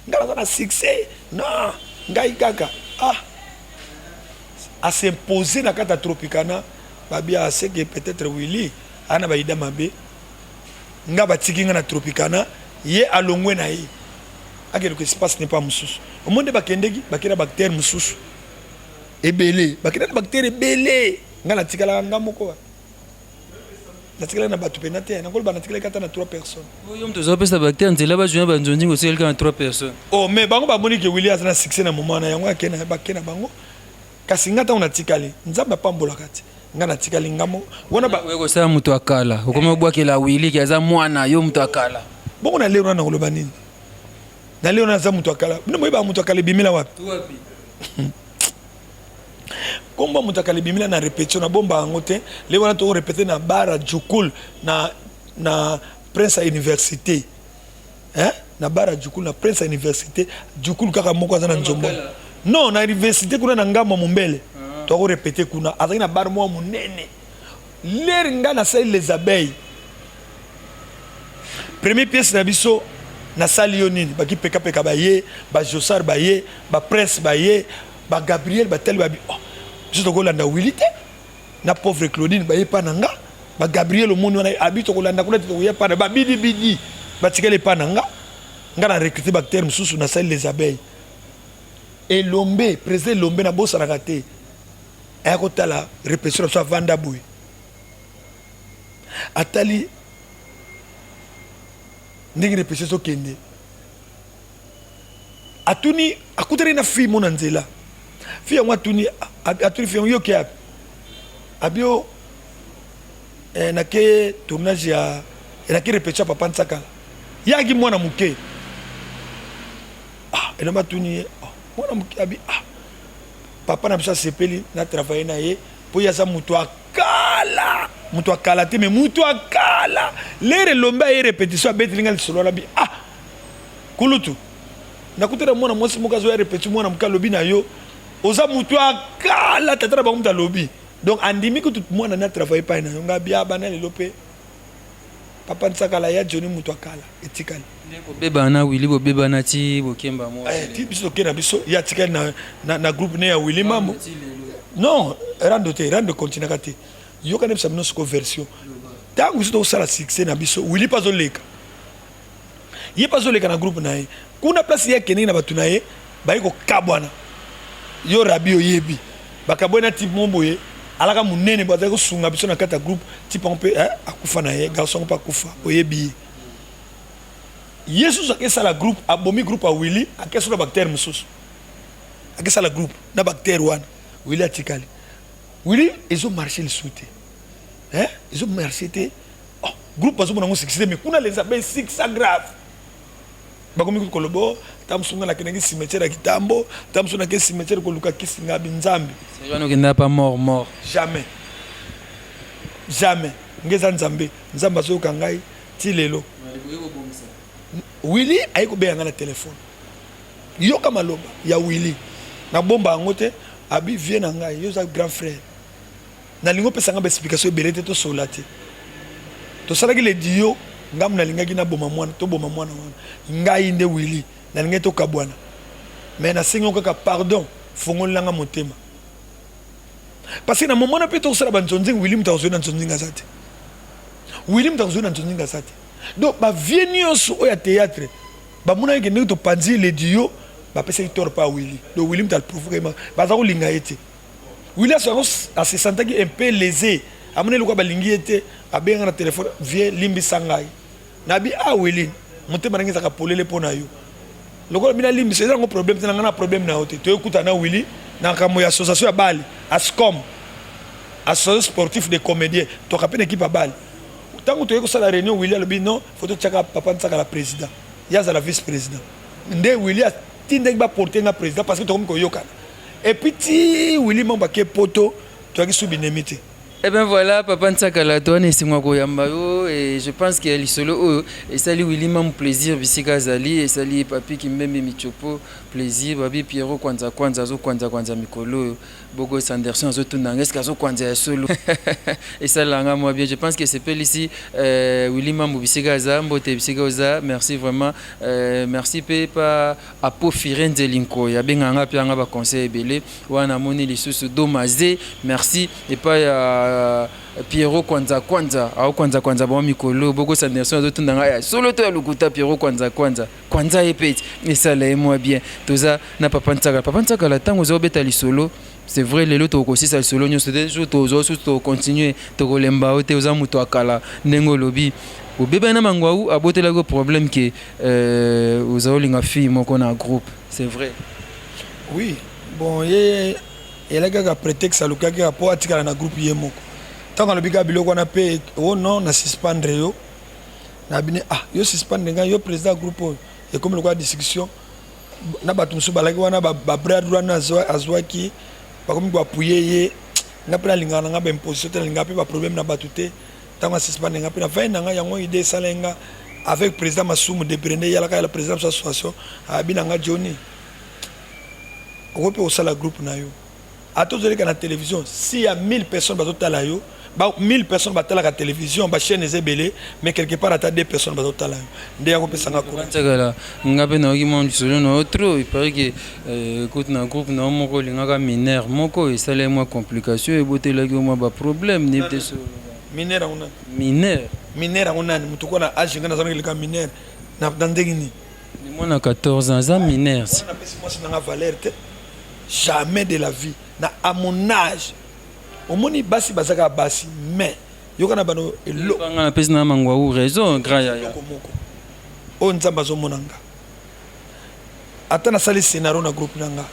nga naza na succès non ngai kaka ah asimpose na kati ya Tropicana babi aseke peut-être Willy ana bayida mabe nga batiki nga na Tropicana ye alongwe na ye akeluka espace ne pa mosusu omoni nde bakendeki bakenda baacteur mosusu ebele bakenda na baacteur ebele nga natikalaka nga moko natikalaki na bato mpena te nakoloba natikalaki ata na trois personnes yo moto ozopesa baacteur nzela bazwa banzonzi otikali kaka na trois personnes oh mais bango bamoni ke Willy aza na succès na moment na yango ake na bake na bango kasi nga ntango natikali nzambe apambolaka te nga natikali nga moko wana oye kosala moto akala okomi obwakela Willy ke aza mwana yo moto akala bongo na lero wana nakoloba nini na lero wana aza moto akala bino boyebaka moto akala ebimela wapi? Kombo ya moto ya kala ebimila na repetition, na bomba yango te. Le wana toko repeter na bar ya Djukul na na Prince ya universite. Hein? Na bar ya Djukul na Prince ya universite, Djukul kaka moko aza na nzombo. Non, na universite kuna na ngambo ya Mombele. Ah. Toko repeter kuna. Azalaki na bar moko monene. L'heure nga nasali les abeilles. Premier pièce na biso nasali yo nini? Baki peka peka baye, ba Jossar baye, ba Prince baye, ba Gabriel batali babi oh, biso tokolanda Willy te na pauvre Claudine baye pa na nga ba Gabriel omoni wana abi tokolanda kuna te tokoya pa na ba bidi bidi batikali epa na nga nga na recruter ba acteurs mosusu nasali les abeilles Elombe président Elombe nabosanaka te aya kotala repetition na biso avanda boye atali ndenge repetition ezokende atuni akutani na fille mo na nzela fille yango atuni atuni fille yango yoke yapi abio eh, nake tournage ya nake repetition ya papa Nsakala yaki mwana moke ah, elombe atuni ye oh, mwana moke abi ah, papa na biso asepeli na travaille na ye mpo ye aza moto akala moto akala te me moto akala lere elombe aye repetition abeteli ngai lisolo wana bi ah kulutu nakutana mwana mwasi moko azoya repetition mwana moke alobi na yo oza moto akala tata na bango moto alobi donc andimi kutu mwana na travaille epai na yo ngai bia bana lelo mpe papa nsakala ya joni moto akala etikali kobebana na wili bobebana ti bokemba mwa eh, ti biso tokei na biso ye atikali na, na, na groupe ne ya wili mambo non rando te rando continuaka te yoka nde bisa bino siko version ntango biso tokosala succès na biso wili mpe azoleka ye mpe azoleka na groupe na ye kuna place ye akendeki na bato na ye baye kokabwana yo rabi oyebi bakabwani na type moko boye alaka monene bo azali kosunga biso na kati ya groupe type yango mpe eh, akufa na ye garçon yango mpe akufa oyebi ye ye susu akesala groupe abomi groupe ya willi akeso na bactere mosusu akesala groupe na bactere wana willi atikali willi ezo marche lisusu te eh? ezo marche te oh, groupe bazomona yango succès mais kuna les abeilles succès grave bakomi kutu koloba oh, ta mosusu ngai nakendaki cimetière ya kitambo ta mosusu nake cimetière koluka kisi ngabi nzambe wana okendaka pa mort mort jamais jamais nge eza nzambe nzambe azoyoka ngai ti lelo willi aye kobenga ngai na telefone yoka maloba ya willi nabomba yango te abi vie na ngai yo oza grand frère Nalingi opesa nga ba explication ebele te tosolola te. Tosalaki le duo ngambo nalingaki naboma mwana toboma mwana wana ngai nde Willy nalingaki tokabwana mais nasengi yo kaka pardon fongolela nga motema parce que na moment na mpe tokosala ba nzonzing Willy moto akozwi na nzonzing aza te Willy moto akozwi na nzonzing aza te donc ba vieux nyonso oyo ya théâtre bamonaki ke ndenge topanzi le duo bapesaki tort pa Willy donc Willy moto aprovoke baza kolinga ye te Williams yango a se sentaki un peu lese amoni lokola balingi ye te abenga na telefone vie limbisa ngai nabi ah Willy motema ndenge ezalaka polele mpo na yo lokola bino alimbisa eza yango problème te na ngai na problème na yo te toyekuta na Willy na makambo ya association ya bale ascom association sportif de comédien toka mpe na équipe ya bale ntango toyei kosala réunion Willy alobi non fo totiaka papa Nsakala président ye azala vice président nde Willy atindaki baporte nga président parce que tokomi koyokana Et puis ti Willy Mambo ake poto toyaki sous binemi te. Eh ben voilà, Papa Nsakala, toi esengo ya koyamba yo et je pense que lisolo oyo esali Willy Mambo plaisir bisika azali, esali Papi Kimbembe Michopo plaisir, babi Pierrot Kwanza Kwanza azo kwanza kwanza mikolo oyo, Bogos Anderson azo tuna nga est-ce que azo kwanza ya solo esalaka nga mwa bien, je pense que esepelisi euh, Willy Mambo bisika aza, mbote bisika oza, merci vraiment, euh, merci pe pa Apo Firenze Linkoy abengaka nga pe anga ba conseil ebele wana namoni lisusu Domaze merci epai ya Pierrot Kwanza Kwanza ao Kwanza Kwanza bango mikolo bokosa Nelson azotunda nga ya solo to ya lokuta Pierrot Kwanza Kwanza Kwanza ye pe esala ye mwa bien toza na Papa Nsakala Papa Nsakala ntango oza obeta lisolo c'est vrai lelo tokosisa lisolo nyonso te jour tozwa susu tokocontinue tokolemba yo te oza moto ya kala ndenge olobi obebani na mangwau abotelaki yo problème ke euh, oza olinga fille moko na groupe c'est vrai oui bon ye elaki kaka prétexte alukaki kaka mpo atikala na groupe ye moko ntango alobi kaka biloko wana mpe o oh non na suspendre yo na bine ah yo suspendre ngai yo président ya groupe oyo ekomi lokola discussion na bato mosusu balaki wana babras droit na azwaki. Bakomi ko appuyer ye. Nga mpe nalingaka na nga ba imposition te, nalingaka mpe ba problème na bato te. Ntango asuspendre nga mpe nafandi na nga, yango idée esalaki nga avec président Masumu de Brende, eyalaka ya président biso association, abi na nga Johnny, okoki mpe kosala groupe na yo. Ata ozoleka na télévision, si ya 1000 personnes bazotala yo, ba 1000 personnes batalaka télévision, ba chaîne eza ebele, mais quelque part ata 2 personnes bazotala yo. Nde yango opesa nga courage. Ntsakala, nga mpe nayoki mwa lisolo na yo trop, il paraît que euh, kutu na groupe na yo moko olingaka mineur moko esalaki mwa complication ebotelaki yo mwa ba problème nayebi te so Mineur yango nani? Mineur. Mineur yango nani? Moto kwa na age nga naza eleka mineur na na ndenge nini? Ni mwana 14 ans aza mineur. Wana napesi mwasi na nga valeur te. Jamais de la vie na à mon âge omoni basi baza kaka basi mais yoka na bano eloko nga napesi na mangwawu raison grand yaya. Eloko moko oyo Nzambe azomona nga ata nasali scenario na groupe na nga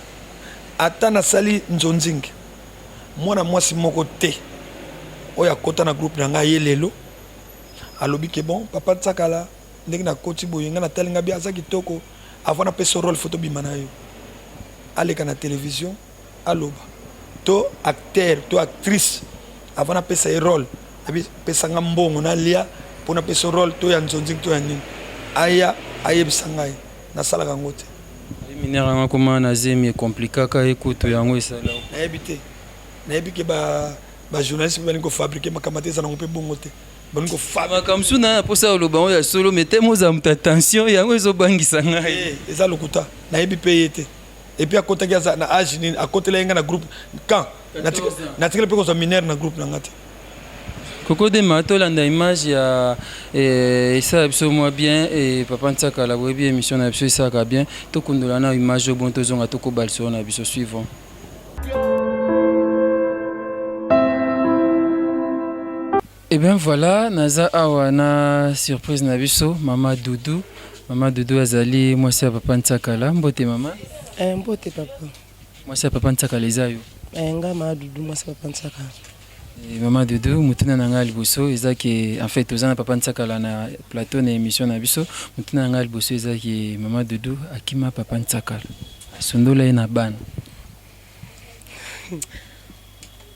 ata nasali nzonzingi mwana mwasi moko te oyo akota na groupe na nga ye lelo alobi ke bon papa Nsakala ndenge nakoti boye nga natali nga bi aza kitoko avant napesa role faut tobima na yo aleka na television aloba to acteur to actrice avant napesa ye role abi pesa nga mbongo nalia mpo napesa role to ya nzonzing to ya nini aya ayebisa ngai nasalaka yango te. Mineur yango akoma na zemi ekomplikaka ye kutu yango esala. Nayebi te, nayebi ke ba ba journaliste mpe balingi kofabrike makambo te eza nango mpe bongo te. Balingi kofabrike makambo mosusu na mposa oloba yango ya solo mais te moza moto ya tension yango ezobangisa ngai. Eh, eza lokuta, nayebi mpe ye te. Et puis akotaki aza na age nini akotela ye nga na groupe quand natikala mpe kozwa mineur na groupe na nga te. Koko Dema tolanda image ya eh, esala biso mwa bien eh, papa Nsakala boyebi émission na biso esalaka bien tokundola na image oyo bon tozonga tokoba lisolo na biso suivant. Eh bien voilà, naza awa na surprise na biso mama Doudou. Mama Doudou azali mwasi ya papa Nsakala. Mbote mama. Eh, mbote papa. Mwasi ya papa Nsakala eza yo? Eh, nga mama Doudou mwasi ya papa Nsakala. Eh, mama Doudou, motuna na ngai liboso eza ke en fait toza na papa Nsakala na plateau na émission na biso. Motuna na ngai liboso eza ke mama Doudou akima papa Nsakala. Asundola ye na bana.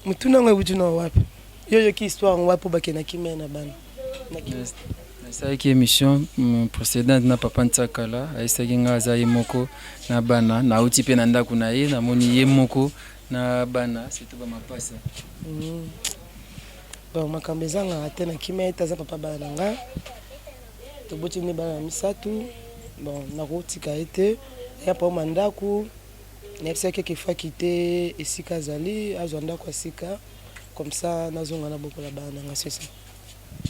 Motuna yango ewuti na wapi? Yo oyoki histoire yango wapi po bakenda kimia na bana? Nasalaki émission mm, précédente na papa Nsakala, ayesaki nga aza ye moko na bana, nauti mpe na ndako na ye, namoni ye moko na bana, surtout ba mapasa. Mm. Bon, makambo ezangaka te na kimia ete aza papa bana na nga. Toboti nde bana na misato. Bon, nakotika ye te. Aya mpo ma ndako. Nayebisaki ye qu'il faut akite esika azali, azwa ndako ya sika. Comme ça nazonga nabokola bana na nga, c'est ça.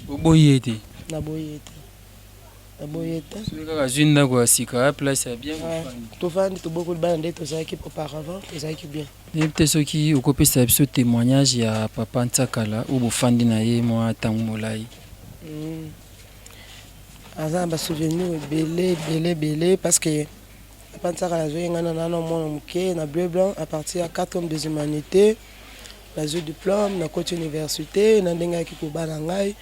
Oboyi ye te? Naboyi ye te. Naboyi ye te. Soki kaka azwi ndako ya sika, place ya bien, bofandi. Tovandi, tobokoli bana nde tozalaki auparavant, tozalaki bien. Nayebi te soki okopesa biso témoignage ya papa Nsakala oyo bofandi na ye mwa ntango molai. Aza na ba souvenirs ebele ebele ebele parce que papa Nsakala azwaki ngai na nano mwana moke na bleu blanc à partir ya 4 hommes des humanités. Nazwi diplome, nakoti universite na ndenge ayaki kobala ngai.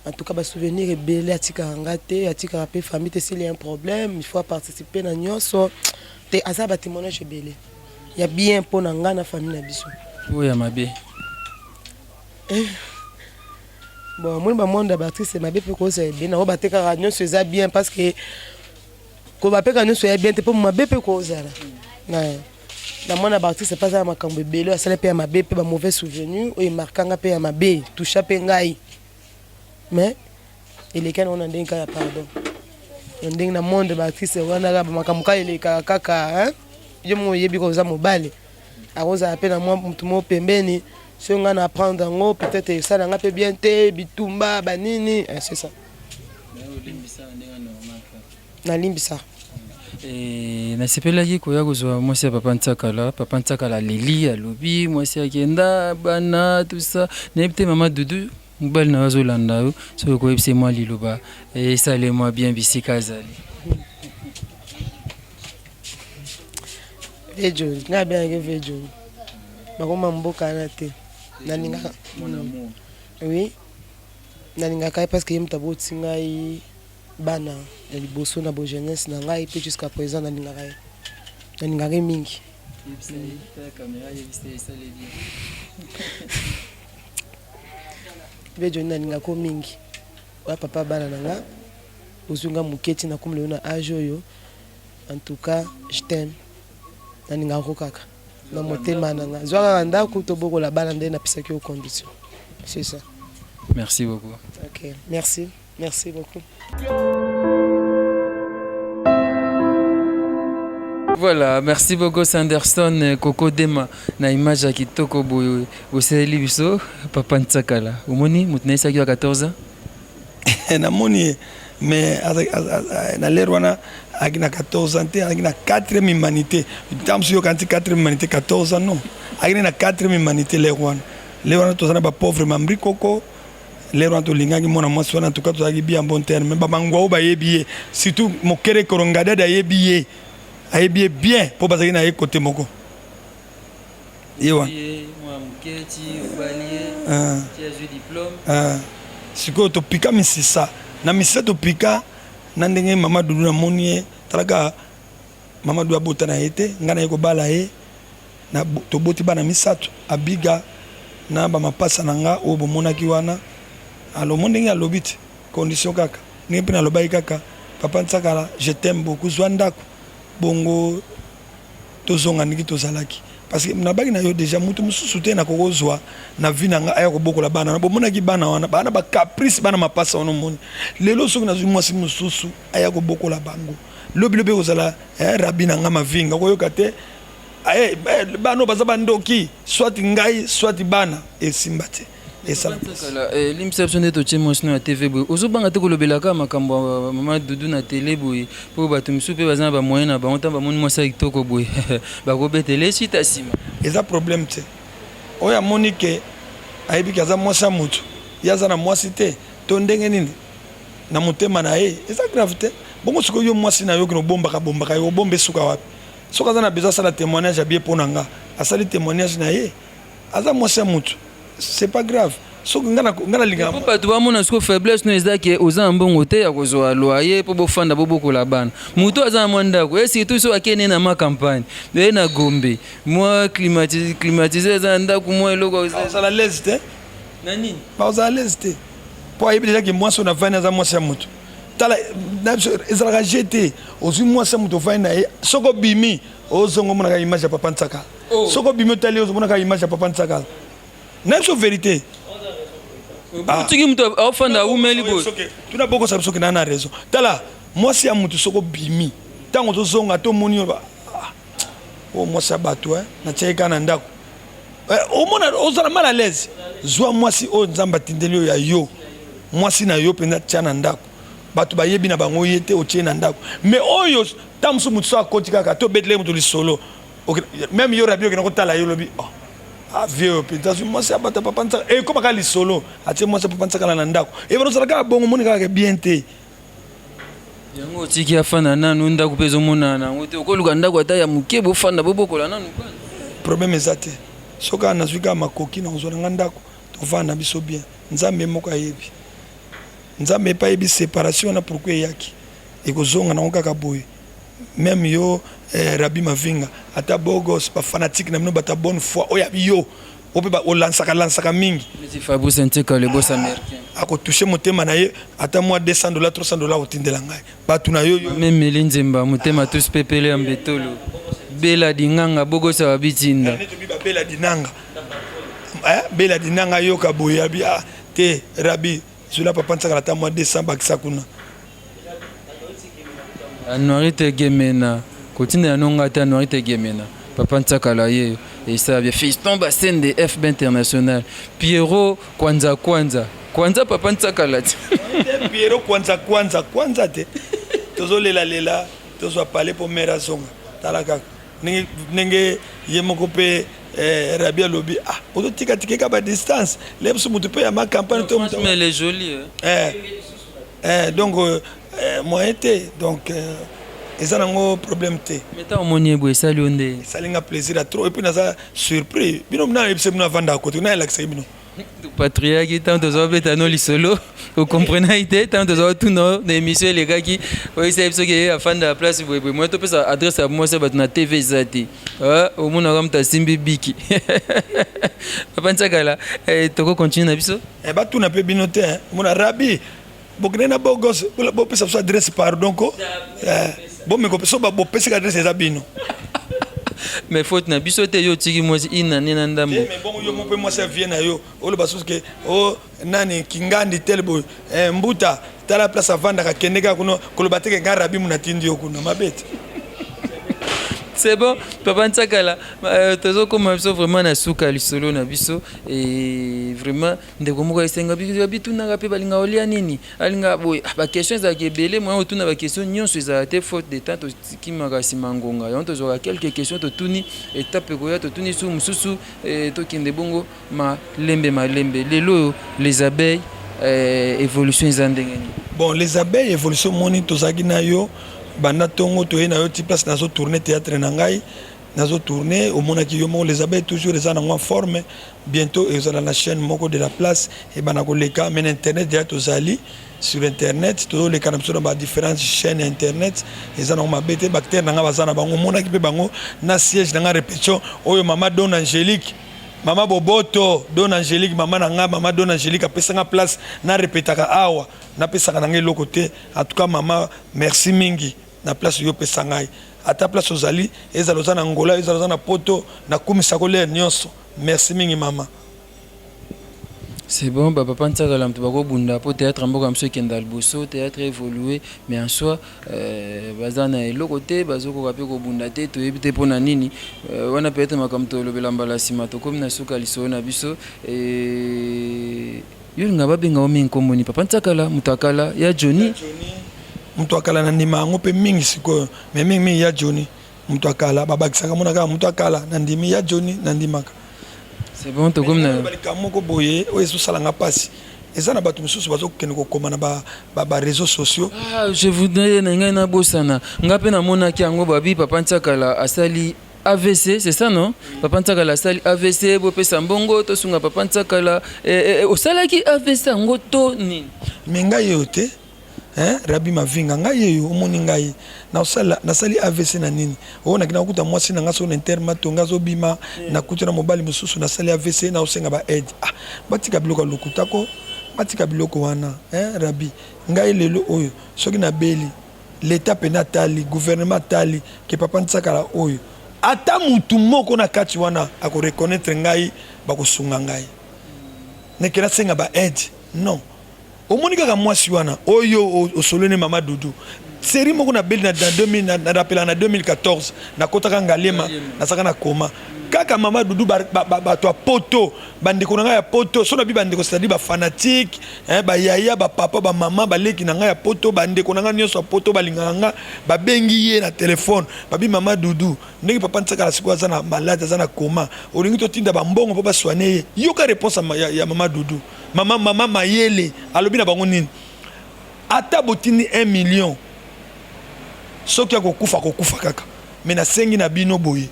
En tout cas ba souvenirs ebele atikaka nga te, atikaka pe famille te s'il y a un problème, il faut a participer na nionso. Te aza ba témoignages ebele ya bien mpo na nga na famille na biso. Oyo ya mabe? Eh. Bon, omoni ba monde ya ba artistes mabe mpe kozala ebele na oyo batekaka nionso eza bien parce que Koloba pe kaka nionso ya bien te po mabe pe ekozala. Na mwana ba artiste pe aza na makambo ebele oyo asala pe ya mabe pe ba mauvais souvenir oyo emarka nga pe ya mabe toucha pe ngai mais eleka nango na ndenge kaka ya pardon na ndenge na monde ba artiste wana kaka ba makambo kaka elekaka kaka hein yo moko oyebi ko oza mobali akozala pe na mwa mutu moko pembeni soki nga na apprendre yango peut-être esala nga pe bien te bitumba ba nini c'est ça. Nalimbisa. Eh, nasepelaki koya kozwa mwasi ya papa Nsakala. Papa Nsakala aleli, alobi mwasi akenda bana tout ça. Nayebi te mama Dudu, mobali na yo azolanda yo, soki okoyebisa ye mwa liloba esala ye mwa bien bisika azali. Vejo, ngai abengaki Vejo. Bakoma mboka wana te. Nalingaka. Oui. Nalingaka ye parce que ye moto aboti ngai bana ya liboso na bo jeunesse na ngai pe jusqu'à present nalingaka ye. Nalingaka ye mingi. Vieux Johnny nalingaka yo mingi oya papa ya bana na nga ozwi nga moke ti nakomi lelo na age oyo en tout cas je t'aime nalingaka yo kaka na motema na nga zwa kaka ndako tobokola bana nde napesaki yo condition c'est ça. Merci beaucoup. Ok merci merci beaucoup. Voilà, merci beaucoup Sanderson euh, Coco Dema na image ya kitoko boye bosaleli biso papa Nsakala. Omoni moto na ye ya 14 ans? Namoni ye mais na l'heure wana azalaki na 14 ans te, azalaki na 4e humanité. Ntango mosusu yoka nti 4e humanité 14 ans non. Azalaki na 4e humanité l'heure wana. L'heure wana toza na ba pauvre mambri koko Lero wana tolingaki mwana mwasi wana en tout cas tozalaki bien en bon terme mais bamangwa oyo bayebi ye surtout mokere korongadada ayebi ye ayebi ye bien mpo bazalaki na ye kote moko ye wana ah. Ah. sikoyo topika misisa na misisa topika na ndenge mama dudu namoni ye talaka mama dudu abota na ye te ngai naye kobala ye Na toboti bana misatu, Abiga na ba mapasa na nga oyo bomonaki wana. Alors omoni ndenge alobi te, condition kaka ndenge mpe nalobaki kaka papa Nsakala je t'aime beaucoup, zwa ndako bongo tozonga ndenge tozalaki parce que nabaki na yo dejà mutu mosusu te nakoki kozwa na vie na nga aya kobokola bana wana. Bomonaki bana wana bana ba caprice, bana mapasa wana omoni lelo soki nazwi mwasi mosusu aya kobokola bango lobi lobi ekozala eh, rabi na nga mavinga okoyoka te Aye, eh, bana oyo baza bandoki soit ngai soit bana esimba te esala eh, limbisa biso nde totie mwasi no ya tv boye ozobanga te kolobelaka makambo ya mama dudu na tele boye mpo bato mosusu mpe baza na bamoyen na bango ntango bamoni mwasi ya kitoko boye bakobetela esita nsima eza problème te oyo amoni ke ayebi ke aza mwasi ya motu ye aza na mwasi te to ndenge nini na motema na ye eza grave te bongo sikoyo yo mwasi na yo okende obombaka bombaka ye obomba esuka wapi Soki aza na besoin asala temoignage ya bien pona nga, asali temoignage na ye. Aza mwasi ya mutu. C'est pas grave. Soki nga na nga nalingaka Po bato bamona sikoyo faiblesse no eza ke oza na mbongo te ya kozwa loyer po bofanda bobokola bana. Moto aza na mwa ndako et surtout soki akei ne na ma campagne, ye na Gombe, mwa climatiseur eza na ndako mwa eloko. Ozala l'aise te. Na nini? Ozala l'aise te. Po ayebi dejà ke mwasi oyo navandi aza mwasi ya mutu. Tala na biso ezalaka jeu te. Ozwi mwasi ya moto ofandi na ye, soki obimi ozonga omonaka image ya papa Nsakala. Oh. Soki obimi otali ozomonaka image ya papa Nsakala. Na biso verite. Ah. Otiki moto afanda awumeli boye. Tuna bokosa biso kina na raison. Tala mwasi ya moto soki obimi ntango ozozonga to omoni yo ah, oyo mwasi ya bato eh, natiaki kaka na ndako eh, omona ozala mal à l'aise. Zwa mwasi oyo Nzambe atindeli yo ya yo Mwasi na yo penza tia na ndaku batu bayebi na bango ye te otie na ndaku mais oyo tango mosusu mutu soki akoti kaka to obetela ye mutu lisolo meme yo rabi okenda kotala ye olobi oh ah vieux oyo penza azwi mwasi ya bato ya papa nsaka ekoma kaka lisolo atie mwasi ya papa nsakala na ndako ebana ozala kaka bongo omoni kaka bien te yango otiki afanda nanu ndako mpe ezomonana na yango te okoluka ndako ata ya moke bofanda bobokola nanu bana problème eza te soki kaka nazwi kaka makoki nakozwa na nga ndako tovanda na biso bien Nzambe ye moko ayebi. Nzambe ye pe ayebi separation wana pourquoi eyaki. Ekozonga nango kaka boye. Meme yo eh, Rabbi Mavinga, ata Bogos, ba fanatiques na bino bato ya bonne foi oyo ya yo, oyo pe ba olansaka lansaka mingi. Neti Fabrice Nteka le boss américain. Ako toucher motema na ye ata mwa 200 dollars 300 dollars otindela ngai. Bato na yo yo. Memeli Nzemba motema tous pepele ya mbetolo. Bela Dinganga Bogos ya bitinda. Neti obi ba Bela Dinanga. Eh, Bela Dinanga yoka boye abi ah te Rabbi zula papa nsakala ata mwa 200 bakisa kuna. Anuarite Gemena kotinda ya nonga te Anuarite Gemena papa nsakala ye esala bien Fiston Basende FB international Pierrot Kwanza Kwanza Kwanza papa nsakala te Pierrot Kwanza Kwanza Kwanza te tozolela lela tozwa palais po mère azonga tala kaka ndenge ndenge ye moko pe eh, Rabi alobi ah ozotika tika ka ba distance le biso mutu pe ya ma campagne to mutu mais elle est jolie hein? eh, eh, donc euh, eh, moyen te donc euh, eza nango problème te mais ntango omoni ye boye esali yo nde esali nga plaisir ya trop et puis naza surpris bino nayebisa bino avandaka kote nayelakisaki bino. Patriaki ntango tozwa beta no lisolo okomprenaki te ntango tozwa tuna na émission elekaki oyebisa biso ke afanda ya place boyeboye moye topesa adresse ya mwasi ya bato na tv eza te ah, omonaka moto asimbi biki papa ntsakala eh, toko continue na biso eh, batuna mpe bino te eh. omona rabi bokende na bogos bopesa biso adresse pardon ko eh, bomeko so bopesaka adresse eza bino mais faute na biso te yo otiki mwasi inane na ndambo eh, mais bongo yo moko mpe mwasi ya vie na yo oloba susu ke o oh, nani kingandi tel boye eh, mbuta tala place avandaka kende kaka kuna koloba te ke ngai rabi munatindi yo kuna mabe te c'est bon papa ntsakala euh, tozokoma biso vraiment na suka lisolo na biso et vraiment Ndeko moko esenga bitunaka mpe balinga olia nini alinga boye ah, baquestion ezalaka ebele moyen otuna baquestion nyonso ezalaka te faute de temps tokimaka nsima ngonga yango tozwaka quelques questions totuni etape ekoya totuni su mosusu eh, tokende bongo malembe malembe lelo oyo les abeilles eh, évolution eza ndenge nini bon les abeilles évolution omoni tozalaki na yo banda ntongo toye na yo ti place nazo tourne théâtre na ngai nazo tourne omonaki yo moko les abeilles toujours eza nango en forme bientot ezala na chaîne moko de la place ebanda koleka mais na internet deja tozali sur internet tozoleka na biso na ba différentes chaînes ya internet eza nango mabe te bactère na ngai baza na bango omonaki mpe bango na siège na ngai répétition oyo mama don angélique mama boboto don angélique mama na ngai mama don angélique apesa nga place na repetaka awa napesaka na ngai eloko te en tout cas mama merci mingi na place yo opesa ngai ata place ozali ezala oza na Angola ezala oza na poto nakumisa ko lere nyonso merci mingi mama. C'est bon, ba papa Nsakala moto bakobunda mpo théâtre mboka biso ekenda liboso, théâtre évolue, mais en soi euh, baza na eloko te, bazokoka mpe kobunda te, toyebi te mpo na nini. Euh, wana peut-être makambo tolobela mbala nsima, tokomi na suka lisolo na biso. Et Yo olinga babenga yo mingi nkombo nini? Papa Nsakala, moto ya kala, ya Johnny. Moto ya kala na ndima yango mpe mingi sikoyo, mais mingi mingi ya Johnny. Moto ya kala babakisaka mona kaka moto ya kala na ndimi ya Johnny na ndimaka. C'est bon, tokomi na likambo moko boye oyo ezosala nga mpasi eza na bato mosusu bazokende kokoma na ba, ba, ba réseaux sociaux. Ah, je voudrais na ngai nabosana nga mpe namonaki yango babi papa Nsakala asali AVC, c'est ça non? Papa Ntsakala asali AVC, bopesa mbongo tosunga papa Ntsakala. Eh, eh, eh, osalaki AVC yango to nini? Mais ngai yeyo te hein, Rabbi Mavinga ngai yeyo omoni ngai nasala nasali AVC na nini? Oh nakina kokuta mwasi na ngai so na interma tonga azobima nakuti na mobali mosusu nasali AVC na osenga ba aide. Ah, batika biloko ya lokuta ko batika biloko wana hein, Rabbi ngai lelo oyo soki nabeli L'etat pena atali, gouvernement atali que papa Nsakala oyo ata mutu moko na kati wana ako reconnaitre ngai bako sunga ngai. Neke nasenga ba aide non. Omoni kaka mwasi wana oyo osololi ne mama Doudou. Serie moko na beli na 2000 na rappelaka na 2014 nakotaka Ngaliema nazalaka na coma. Kaka mama Doudou ba, ba, ba, bato ya poto bandeko na ngai ya poto so na bi bandeko c'est-à-dire ba fanatique eh, ba yaya ba papa ba mama baleki na ngai ya poto bandeko na ngai nyonso ya poto balingaka nga babengi ye na telefone babi mama Doudou ndenge papa Nsakala sikoyo aza na malade aza na coma olingi totinda bambongo mpo basoigne ye yoka réponse ya, ya, ya mama Doudou mama, mama mayele alobi na bango nini ata botindi 1 million soki akokufa akokufa kaka me nasengi na bino boye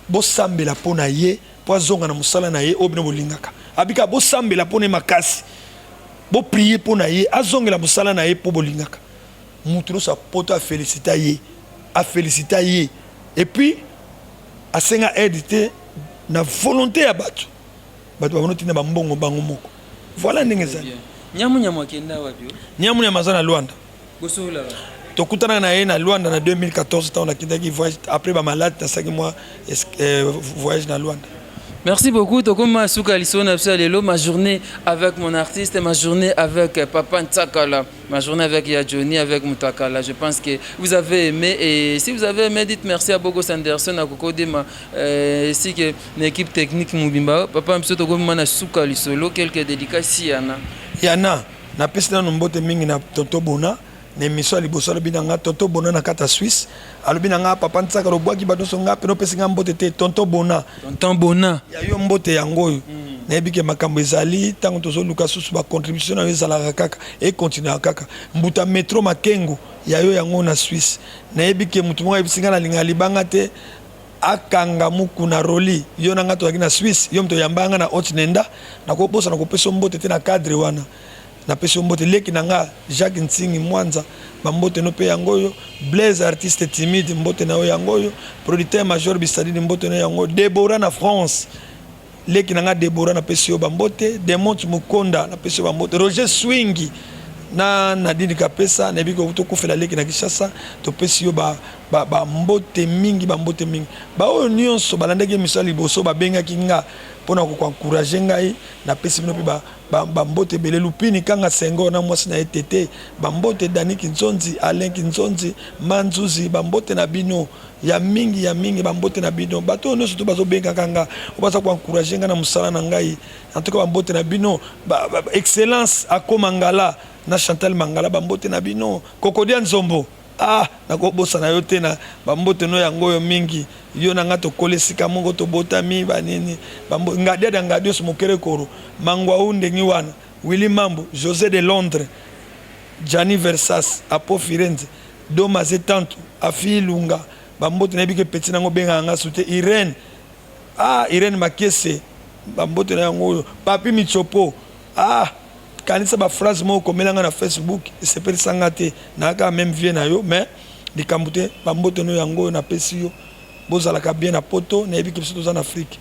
bosambela mpo na ye mpo azonga na mosala na ye oyo bino bolingaka abika bosambela mpo na ye makasi boprie mpo na ye azongela mosala na ye mpo bolingaka moto nyonso ya poto afelisita ye afelisita ye epuis asenga aide te na volonté ya bato bato babano tinda bambongo bango moko voilà ndenge ezali nyamu nyamu akenda wapi nyamu nyamu aza na Luanda tokutanaka na ye na Luanda na 2014 ntango nakendaki voyage après bamalade nasalaki mwa euh, voyage na Luanda Merci beaucoup. Tokoma suka lisolo na biso ya lelo ma journée avec mon artiste, ma journée avec euh, Papa Ntsakala, ma journée avec Ya Johnny, avec Mutakala. Je pense que vous avez aimé et si vous avez aimé, dites merci à Bogos Anderson, à Coco Dema, euh, ainsi que l'équipe technique Mubimba. Papa biso tokoma na suka lisolo quelques dédicaces yana. Yana, napesi nanu mbote mingi na tonton Bona na emission ya liboso alobi na nga tonton Bona na kati ya Suisse alobi na nga papa Nsaka lobwaki bato nyonso nga pene opesi nga mbote te tonton Bona tonton Bona ya yo mbote yango oyo mm. nayebi ke makambo ezali ntango tozoluka susu bacontribution na yo ezalaka kaka ekontinuaka kaka mbuta metro makengo ya yo yango na Suisse nayebi ke moto moko ayebisi nga nalingaka libanga te. Akanga Mukuna Rolly, yo na nga tozalaki na Suisse, yo moto oyamba nga na Haute Nenda, nakobosana kopesa yo mbote te na cadre wana. Napesi yo mbote leki na nga Jacques Nsingi Mwanza, ba mbote no pe yango oyo, Blaise artiste timide mbote na yo yango oyo, producteur Major Bisadidi mbote no yango oyo, Deborah na France leki na nga Deborah napesi yo ba mbote, Demont Mukonda napesi yo ba mbote, Roger Swingi na Nadine Kapesa nayebi ko tokufela leki na Kinshasa topesi yo ba ba, ba mbote mingi ba mbote mingi ba oyo nyonso balandaki emission ya liboso babengaki nga pona ko encourager ngai napesi bino pe ba Ba, ba mbote ebele Lupini Kanga Senghor na mwasi na ye Tete, ba mbote Dany Kinzonzi, Alain Kinzonzi, Ma Nzuzi, ba mbote na bino ya mingi ya mingi, ba mbote na bino bato oyo nyonso to bazo bengaka nga, oyo baza ko encourager nga na mosala na ngai, en tout cas ba mbote na bino, ba, ba, Excellence Ako Mangala na Chantal Mangala, ba mbote na bino, Kokodia Nzombo. Ah nakobosana yo te na ba mbote no yango oyo mingi yo na nga tokoli esika moko tobotami ba nini ba mbo ngadiada ngadios mokere koro mangwau ndengi wana Willy Mambu Jose de Londres Gianni Versas Apo Firenze Domaze Tantu Afi Ilunga ba mbote nayebi ke petit nango obengaka nga su te Irène ah Irène Makiese ba mbote na yango oyo Papy Mitsopo ah Kanisa ba phrase moko okomela nga na Facebook esepelisa nga te na kaka meme vie na yo mais likambo te ba mbote no yango oyo napesi yo bozalaka bien na poto nayebi ke biso toza na Afrique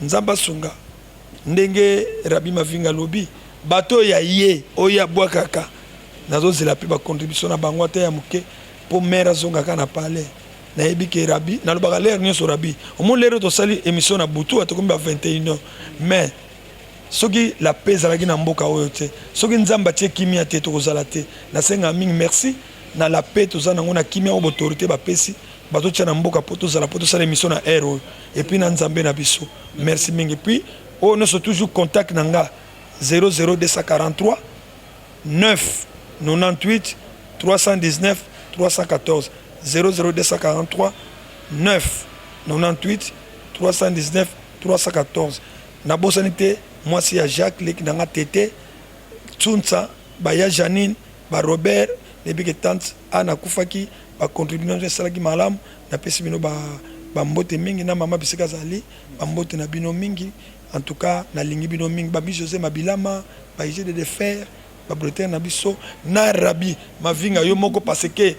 Nzambe asunga ndenge Rabbi Mavinga alobi bato oyo ya ye oyo abwakaka nazozela pe ba contribution na bango ata ya moke po mère azonga kaka na palais nayebi ke Rabbi nalobaka lere nyonso Rabbi omoni lere tosali emission na butu atokomi ba 21 heures mais Soki la paix ezalaki na mboka oyo te, soki Nzambe atie kimia te, tokozala te. Nasengaka mingi merci na la paix toza nango na kimia oyo ba autorites bapesi, bazotia na mboka po tozala po tosala emission na heure oyo. Et puis na Nzambe na biso. Merci mingi. Puis oyo nionso toujours contact na nga 00243 9 98 319 314 00243 9 98 319 314. Nabosani te mwasi ya Jacques leki na nga Tete Tsuntsa ba ya Jeanine ba Robert nayebi ke tante Anne akufaki ba contribution nionso esalaki malamu napesi bino ba ba mbote mingi na mama bisika azali ba mbote na bino mingi en tout cas nalingi bino mingi ba mi Jose Mabilama ba Ige de fer ba breteur na biso na Rabbi Mavinga yo moko parce que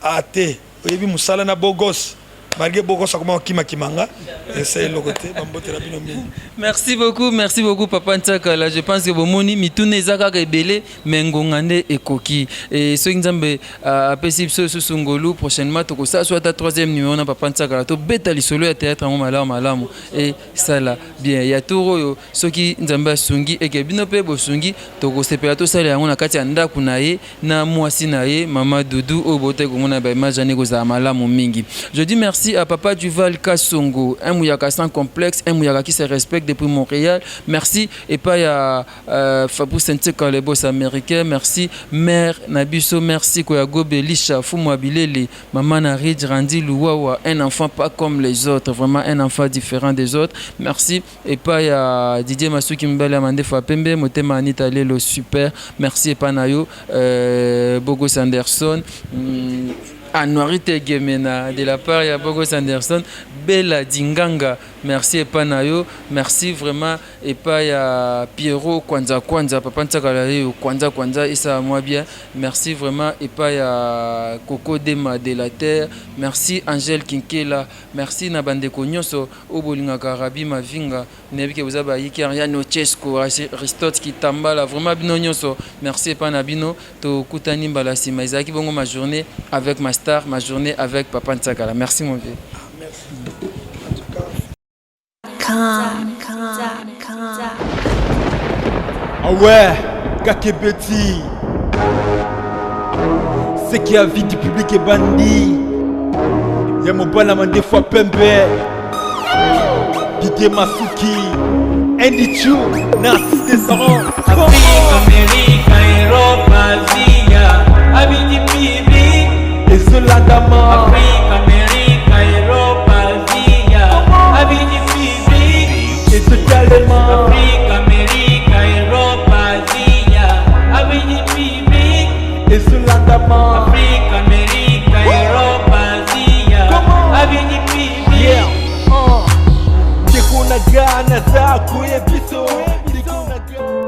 ah te oyebi musala na beau gosse malgré beau gosse akoma kokima kima nga esa eloko te bambote na bino mingi. Merci beaucoup, merci beaucoup papa Ntsakala. Je pense que bomoni mituna eza kaka ebele mais ngonga nde ekoki. Et soki Nzambe euh, apesi biso lisusu ngolu prochainement tokosala soit ata troisième numéro na papa Ntsakala tobeta lisolo ya théâtre yango malamu malamu et sala bien. Ya tour oyo soki Nzambe asungi eke bino pe bosungi tokosepela tosala yango na kati ya ndako na ye na mwasi na ye mama Doudou oyo botaki komona ba image wana ekozala malamu mingi. Je dis merci à papa Duval Kasongo, un muyaka sans complexe, un muyaka qui se respecte depuis Montréal. Merci epai ya euh, Fabrice Nteka le boss américain, merci mère na biso, merci Koya Gobe Lisha Fumu Bilele, maman na Ridge Randy Luwawa, un enfant pas comme les autres, vraiment un enfant différent des autres. Merci Epai ya Didier Masuki mobali ya mandefu ya pembe motema Anita Lelo super merci epai na yo euh, Bogos Anderson mm, Anuarite Gemena de la part ya Bogos Anderson Bella Dinganga merci epai na yo merci vraiment epai ya Pierrot Kwanza Kwanza papa Nsakala yeyo Kwanza Kwanza esala mwa bien merci vraiment epai ya Coco Dema de la terre merci Angèle Kinkela merci na bandeko nyonso Oyo bolingaka Rabbi Mavinga nayebi ke boza ba yike Ariane Ochesco Aristote Kitambala vraiment bino nyonso merci epa na bino tokutani mbala sima ezalaki bongo ma journée avec ma star ma journée avec papa Nsakala merci mon vieux. Ah ouais, Kakebeti. Ce qui a vie du public est bandit. Ya mobala mandefu ya pembe. Didier Masuki. Andy Chu. Narcisse Desarons. Afrique, Amérique, Europe, Asia, Abidi Bibi, Ezolandama. Afrique, Amérique, Europe, Asia, Abidi Bibi, Ezotalema. Afrique, Amérique, Europe, Asia, Abidi Bibi, Ezolandama. Afrique, Amérique, Europe, Asia, Abidi Bibi. Yeah. Oye biso.